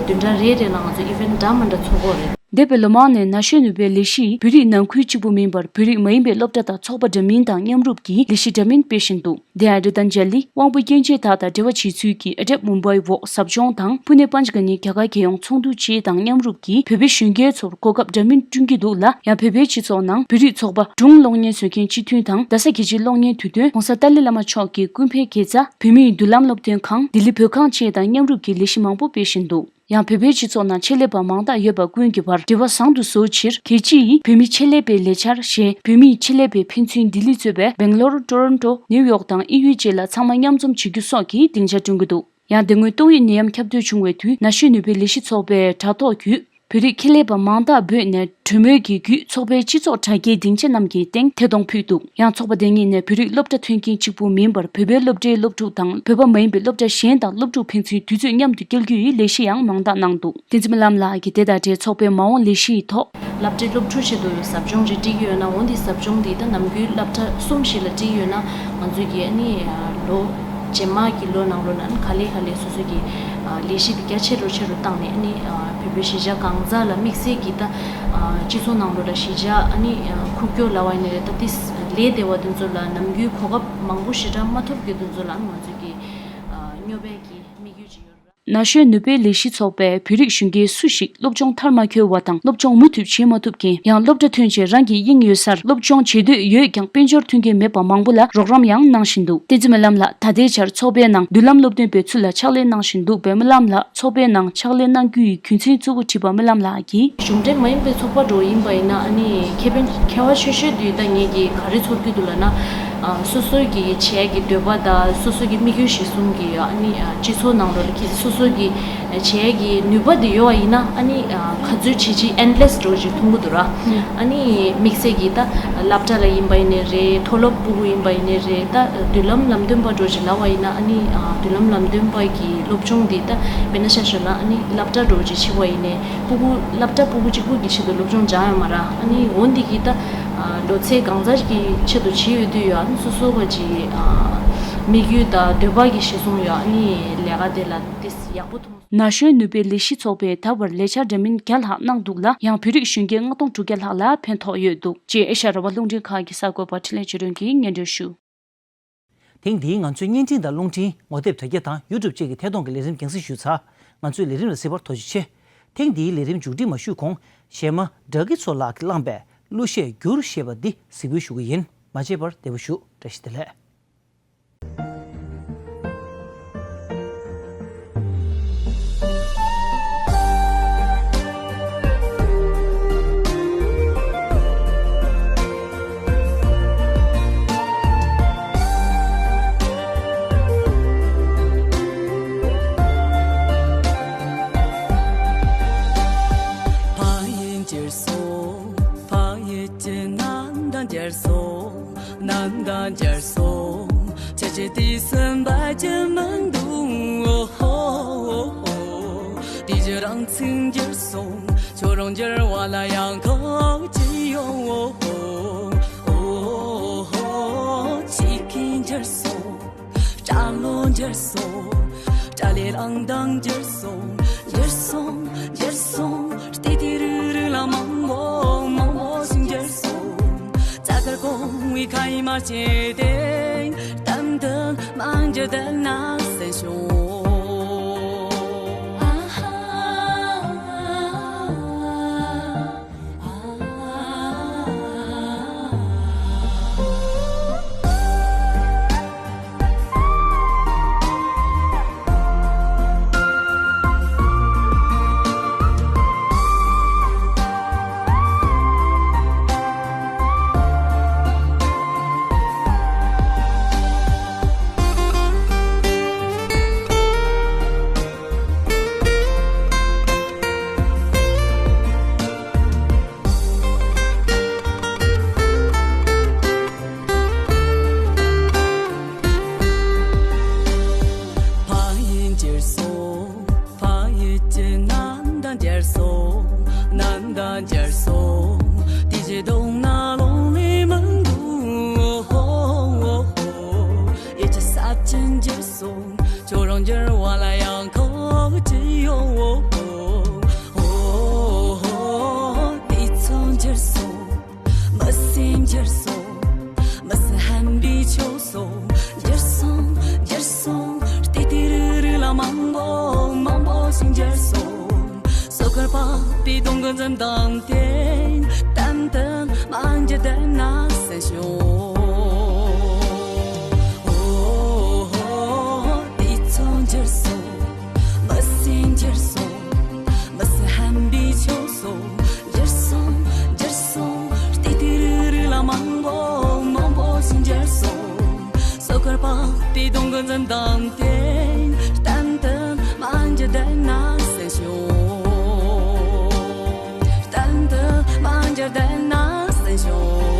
བདུན་ཕྲག་རེ་རེ་ལ་ང་ཚོ་ཨི་ཝེན་ཊི་འདྲ་མ་འདྲ་འཚོགས་ཀྱི་ཡོད་རེད། འདས་པའི་ལོ་མང་ནས་ན་གཞོན་ནུས་པའི་ལས་གཞི་ཡིས་བོད་རིགས་ནང་ཁུལ་གཅིག་པུ་མིན་པར་བོད་རིགས་མ་ཡིན་པའི་སློབ་གྲྭ་དང་ཚོགས་པ་འདྲ་མིན་དང་མཉམ་རུབ་ཀྱིས་ལས་གཞི་འདྲ་མིན་སྤེལ་བཞིན་འདུག་དེ་ཡང་རི་ཏན་ཇ་ལི་དབང་པོ་སྐྱོན་ཅན་དག་དང་འབྲེལ་བ་བྱེད་ཚུལ་གྱི་ཨ་ཊེབ་མུམ་བྷའི་འོག་ཟབ་སྦྱོང་དང་ཕུ་ནེ་པན་ཅ་ག་ནི་རྒྱ་གར་རྒྱལ་ཡོངས་ཚོགས་འདུ་བཅས་དང་མཉམ་རུབ་ཀྱིས་བོད་པའི་གཞོན་སྐྱེས་ཚོར་གོ་སྐབས་འདྲ་མིན་བསྐྲུན་གྱི་འདུག་ལ། ཡང་བོད་པའི་སྤྱི་ཚོགས་ནང་བོད་རིགས་ཚོགས་པ་སྒྲུང་གློག་བརྙན་བཟོ་མཁན་སྤྱི་མཐུན་དང་རྡ་ས་རྒྱལ་སྤྱིའི་གློག་བརྙན་དུས་སྟོན་༸གོང་ས་ཏཱ་ལའི་བླ་མ་མཆོག་གི་སྐུ་ཕེབས་དགེ་རྩ་བོད་མིའི་མདུན་ལམ་སློབ་སྟོན་ཁང་ལྡི་ལི་བོད་ཁང་བཅས་དང་མཉམ་རུབ་ཀྱིས་ལས་གཞི་མང་པོ་སྤེལ་བཞིན་འདུག་ཡང་བོད་པའི་སྤྱི་ཚོགས་ནང་ཆེད་ལས་པ་མང་དག་ཡོད་པ་ཀུན་གྱི་བར་འབྲེལ་བ་བཟང་དུ་བཟོ་ཕྱིར་རྒྱལ་སྤྱི་ཡིས་བོད་མི་ཆེད་ལས་པའི་ལས་འཆར་ཞེས་བོད་མིའི་ཆེད་ལས་པའི་ཕན་ཚུན་ལྡི་ལི་གཙོས་པའི་སྦེང་ལོར། ཊོ་རོན་ཊོ། ནིའུ་ཡོག་དང་དབྱིན་ཡུལ་བཅས་ལ་ཚང་མ་མཉམ་འཛོམས་བྱེད་རྒྱུ་སོགས་ཀྱི་སྡིངས་ཆ་བསྐྲུན་གྱི་འདུག་ཡང་དེ་སྔོན་ཏོག་དབྱིབས་ནད་ཡམས་ཁྱབ་གདལ་བྱུང་བའི་དུས་ན་གཞོན་ནུས་པའི་ལས་གཞི་ཚོགས་པའི་དྲ་ཐོག་བརྒྱུད་བོད་རིགས་ཁེ་ལས་པ་མང་དག་འབོད་ནས་གྲོས་མོལ་གྱི་བརྒྱུད་ཚོགས་པའི་སྤྱི་ཚོགས་དྲ་རྒྱའི་སྡིངས་ཆ་རྣམས་ཀྱི་སྟེང་ཐད་གཏོང་ཕུལ་འདུག་ཡང་ཚོགས་པ་དེ་ཉིད་ནས་བོད་རིགས་སློབ་གྲྭ་ཐོན་མཁན་གཅིག་པུ་མིན་པར་བོད་པའི་སློབ་གྲྭའི་སློབ་ཕྲུག་དང་བོད་པ་མ་ཡིན་པའི་སློབ་གྲྭ་གཞན་དང་སློབ་ཕྲུག་ཕན་ཚུན་དུས་ཚོད་མཉམ་དུ་སྐྱེལ་རྒྱུ་ཡི་ལས་གཞི་ཡང་མང་དག་གནང་འདུག་བསྟན་འཛིན་རྨི་ལམ་ལགས་ཀྱིས་དེ་དང་འབྲེལ་ཚོགས་པའི་མ་འོངས་ལས་གཞི་ཡི་ཐོག་སློབ་གྲྭའི་སློབ་ཕྲུག་ཆེད་དུ་ཟབ་སྦྱོང་ཅིག་སྒྲིག་གི་ཡོད་ན་འོ་འདི་ཟབ་སྦྱོང་འདི་ད་ནམ་རྒྱུན་སློབ་གྲྭ་གསུམ་བཞི་ལ་སྒྲིག་ཡོད་ན་ང་ཚོས་ཀྱི་ཨ་ནི་ལོ་རྗེས་མ་གི་ལོ་ནང་ལོ་ན་ག་ལེ་ག་ལེ་སོ་སོ་གི་ལས་གཞི་འདི་རྒྱ་ཆེ་རུ་ཆེ་རུ་བཏང་ནས་ཨ་ནི་བོད་པའི་གཞིས་ཆགས་གང་ཟག་ལ་དམིགས་བསལ་གྱི་ད་སྤྱི་ཚོགས་ནང་ལོ་ལ་གཞིས་ཆགས་ཨ་ནི་ཁུག་ཀྱོག་ལ་བ་ཡིན་ནའི་རེད། ད་ཏིས་ལས་སྡེ་བ་དེ་ཚོ་ལ་ནམ་རྒྱུན་གོ་སྐབས་མང་པོ་ཞེ་དྲག་མ་ཐོབ་རྒྱུ་དེ་ཚོ་ལ་ང་ཚོས་ཀྱི་སྨྱོ་བའི་གི་དམིགས་ཡུལ་ཅིག་ཡོད་རེད། ན་གཞོན་ནུས་པའི་ལས་གཞི་ཚོགས་པས་བོད་རིགས་གཞོན་སྐྱེས་སུ་ཞིག་སློབ་སྦྱོང་མཐར་མ་འཁྱོལ་བ་དང་སློབ་སྦྱོང་མུ་མཐུད་བྱེད་མ་ཐུབ་མཁན། ཡང་སློབ་གྲྭ་ཐོན་རྗེས་རང་གི་དབྱིངས་ཡོད་སར་སློབ་སྦྱོང་བྱེད་འདོད་ཡོད་ཀྱང་དཔལ་འབྱོར་མཐུན་རྐྱེན་མེད་པ་མང་པོ་ལ་རོགས་རམ་ཡང་གནང་བཞིན་འདུག་བསྟན་འཛིན་རྨི་ལམ་ལགས་ད་ལྟའི་ཆར་ཚོགས་པའི་ནང་མདུན་ལམ་སློབ་སྟོན་པའི་ཚུལ་ལ་ཕྱག་ལས་གནང་བཞིན་འདུག་པས་རྨི་ལམ་ལགས་ཚོགས་པའི་ནང་ཕྱག་ལས་གནང་རྒྱུ་ཡི་རྒྱུ་མཚན་གཙོ་བོ་དྲིས་པར་རྨི་ལམ་ལགས་ཀྱིས། གཞུང་འབྲེལ་མ་ཡིན་པའི་ཚོགས་པ་འདྲ་བོ་ཡིན་པ་ཡིན་ན་ཨ་ནི་ཁེ་ཕན་ཁྱད་པར་ཆེ་ཤོས་དེ་ད་ངེད་ཀྱིས་ག་རེ་ཚོར་གྱི་འདུག་ལབ་ན། ཨ་སོ་སོའི་གི་བྱེད་ཡ་གི་འདོད་པ་དང་སོ་སོའི་གི་དམིགས་ཡུལ་གཞིར་བཟུང་གི་ཨ་ནི་ཨ་སྤྱི་ཚོགས་ནང་ལོགས་ལ་ཁྱེད་སོ་སོའི་གི་བྱེད་ཡ་གི་ནུས་པ་དེ་ཡོད་པ་ཡིན་ན་ཨ་ནི་ཨ་ག་ཚོད་བྱེད་ཅིག་ཨེན་ཌི་ལེ་སི་འདྲ་བོ་ཅིག་མཐོང་གི་འདུག་ར། ཨ་ནི་དམིགས་བསལ་གྱི་ད་སློབ་གྲྭ་ལ་ཡིན་པ་ཡིན་ནའི་རེད། མཐོ་སློབ་ཕྲུ་གུ་ཡིན་པ་ཡིན་ནའི་རེད། ད་མདུན་ལམ་ལམ་སྟོན་པ་འདྲ་བོ་ཅིག་ལབ་པ་ཡིན་ན་ཨ་ནི་ཨ་མདུན་ལམ་ལམ་སྟོན་པ་གི་སློབ་སྦྱོང་འདི་ད་དཔེར་ན་ཆ་བཞག་ན་ཨ་ནི་སློབ་གྲྭ་འདྲ་བོ་ཅིག་ཕྱིན་པ་ཡིན་ནའི་ཕྲུ་གུ་སློབ་གྲྭ་ཕྲུ་གུ་གཅིག་པུ་གི་ཆེད་དུ་སློབ་སྦྱོང་སྦྱང་ཡོད་མ་རེད། ཨ་ནི་འོ་འདི་གི་ད་ལོ་ཚད་གང་ཙམ་གི་ཆེད་དུ་བྱེད་ཡོད་དུས་ཡོད། ཨ་ནི་སོ་སོ་བ་ཅིག་དམིགས་ཡུལ་དང་འདོད་པ་གི་གཞིར་བཟུང་ཡོད། ཨ་ནི་ལས་ཀ་དེ་ལ་ཏིས་ཡག་པོ་མཐོང་། ན་གཞོན་ནུས་པའི་ལས་གཞི་ཚོགས་པས་ད་བར་ལས་འཆར་འདྲ་མིན་བརྒྱ་ལྷག་གནང་འདུག་ལ། ཡང་བོད་རིགས་གཞོན་སྐྱེས་ལྔ་སྟོང་དྲུག་བརྒྱ་ལྷག་ལ་ཕན་ཐོགས་ཡོད་འདུག་ཅེས་ཨེ་ཤ་ཡ་རང་དབང་རླུང་འཕྲིན་ཁང་གི་གསར་འགོད་པ་འཕྲིན་ལས་ཆོས་སྒྲོན་གྱིས་སྙན་སྒྲོན་ཞུ། ཐེངས་འདིའི་ང་ཚོའི་བརྙན་འཕྲིན་དང་རླུང་འཕྲིན། ངོ་དེབ་དྲ་རྒྱ་དང་ཡུ་ཊུབ་བཅས་ཀྱི་ཐད་གཏོང་གི་ལས་རིམ་རྒྱང་སྲིང་ཞུས་ཚར། ང་ཚོའི་ལས་རིམ་ལ་གཟིགས་པར་ཐུགས་རྗེ་ཆེ། ཐེངས་འདིའི་ལས་རིམ་མཇུག་སྒྲིལ་མ་ཞུས་གོང་གཞས་མ་སྒྲ་སྐྱིད་མཚོ་ལགས་ཀྱིས་བླངས་པའི་གླུ་གཞས་འགྱུར་ཞེས་པ་འདི་གཟིགས་འབུལ་ཞུ་གི་ཡིན། མ་མཇལ་བར་བདེ་པོ་བཞུགས། བཀྲ་ཤིས་བདེ་ལེགས། ཕ་ཡུལ་འགྱུར་སོང་། ཕ་ཡུལ་གྱི་གནམ་དང་འགྱུར་སོང་། གནམ་དང་འགྱུར་སོང་། ཁྱེད་ཀྱི་དུས་སུ་འབད་ཀྱི་མི་འདུག་ཨོ་ཧོ། དུས་ཀྱི་རིང་ཚད་འགྱུར་སོང་། ཁྱོད་རང་འགྱུར་བ་ལ་ཡང་ཁག་ཅིག་ཡོད། ཨོ་ཧོ། ཆོས་སྐད་འགྱུར་སོང་། སྐྲ་ལོ་འགྱུར་སོང་། སྐྲ་ལོའི་རིང་ཐུང་འགྱུར་སོང་། འགྱུར་སོང་། འགྱུར་སོང་། ལྟོས་ལྟོས་རིག་རིག་ལ་མང་པོ་མང་པོ་ཞིག་འགྱུར་སོང་། རྩ་དཀར་གོང་བུའི་ཁ་ཡི་མ་སྐྱེས་ཏེ། གཏམ་དུ་མ་འགྱུར་དེ་ན་སེམས་བྱུང་། ཨ་ཧ། ཅི་འགྱུར་སོང་། ཁྱོད་རང་འགྱུར་བ་ལ་ཡང་ཁག་ཅི་ཡོད། འོ་འོ་འོ། དུས་ཚོད་འགྱུར་སོང་། མི་སེམས་འགྱུར་སོང་། མི་སེམས་ཧམ་པའི་ཆོག་སོང་། འགྱུར་སོང་། འགྱུར་སོང་། ལྟས་དུས་རུ་རུ་ལ་མང་པོ་མང་པོ་ཞིག་འགྱུར་སོང་། སོ་ཁར་པགས་པའི་སྡོང་གི་འཛུམ་མདངས་དེ། གཏན་དུ་མ་འགྱུར་བསྡད་ན་བསམ་བྱུང་། འོ་འོ་འོ། དུས་ཚོད་འགྱུར་སོང་། མི་སེམས་འགྱུར་སོང་། མི་སེམས་ཧམ་པའི་ཆོག་སོང་། འགྱུར་སོང་། འགྱུར་སོང་། ལྟས་དུས་རུ་རུ་ལ་མང་པོ་མང་པོ་ཞིག་འགྱུར་སོང་། སོ་ཁར་པགས་པའི་སྡོང་གི་འཛུམ་མདངས་དེ། གཏན་དུ་མ་འགྱུར་བསྡད་ན་བསམ་བྱུང་། གཏན་དུ་མ་འགྱུར་བསྡད་ན་བསམ་བྱུང་།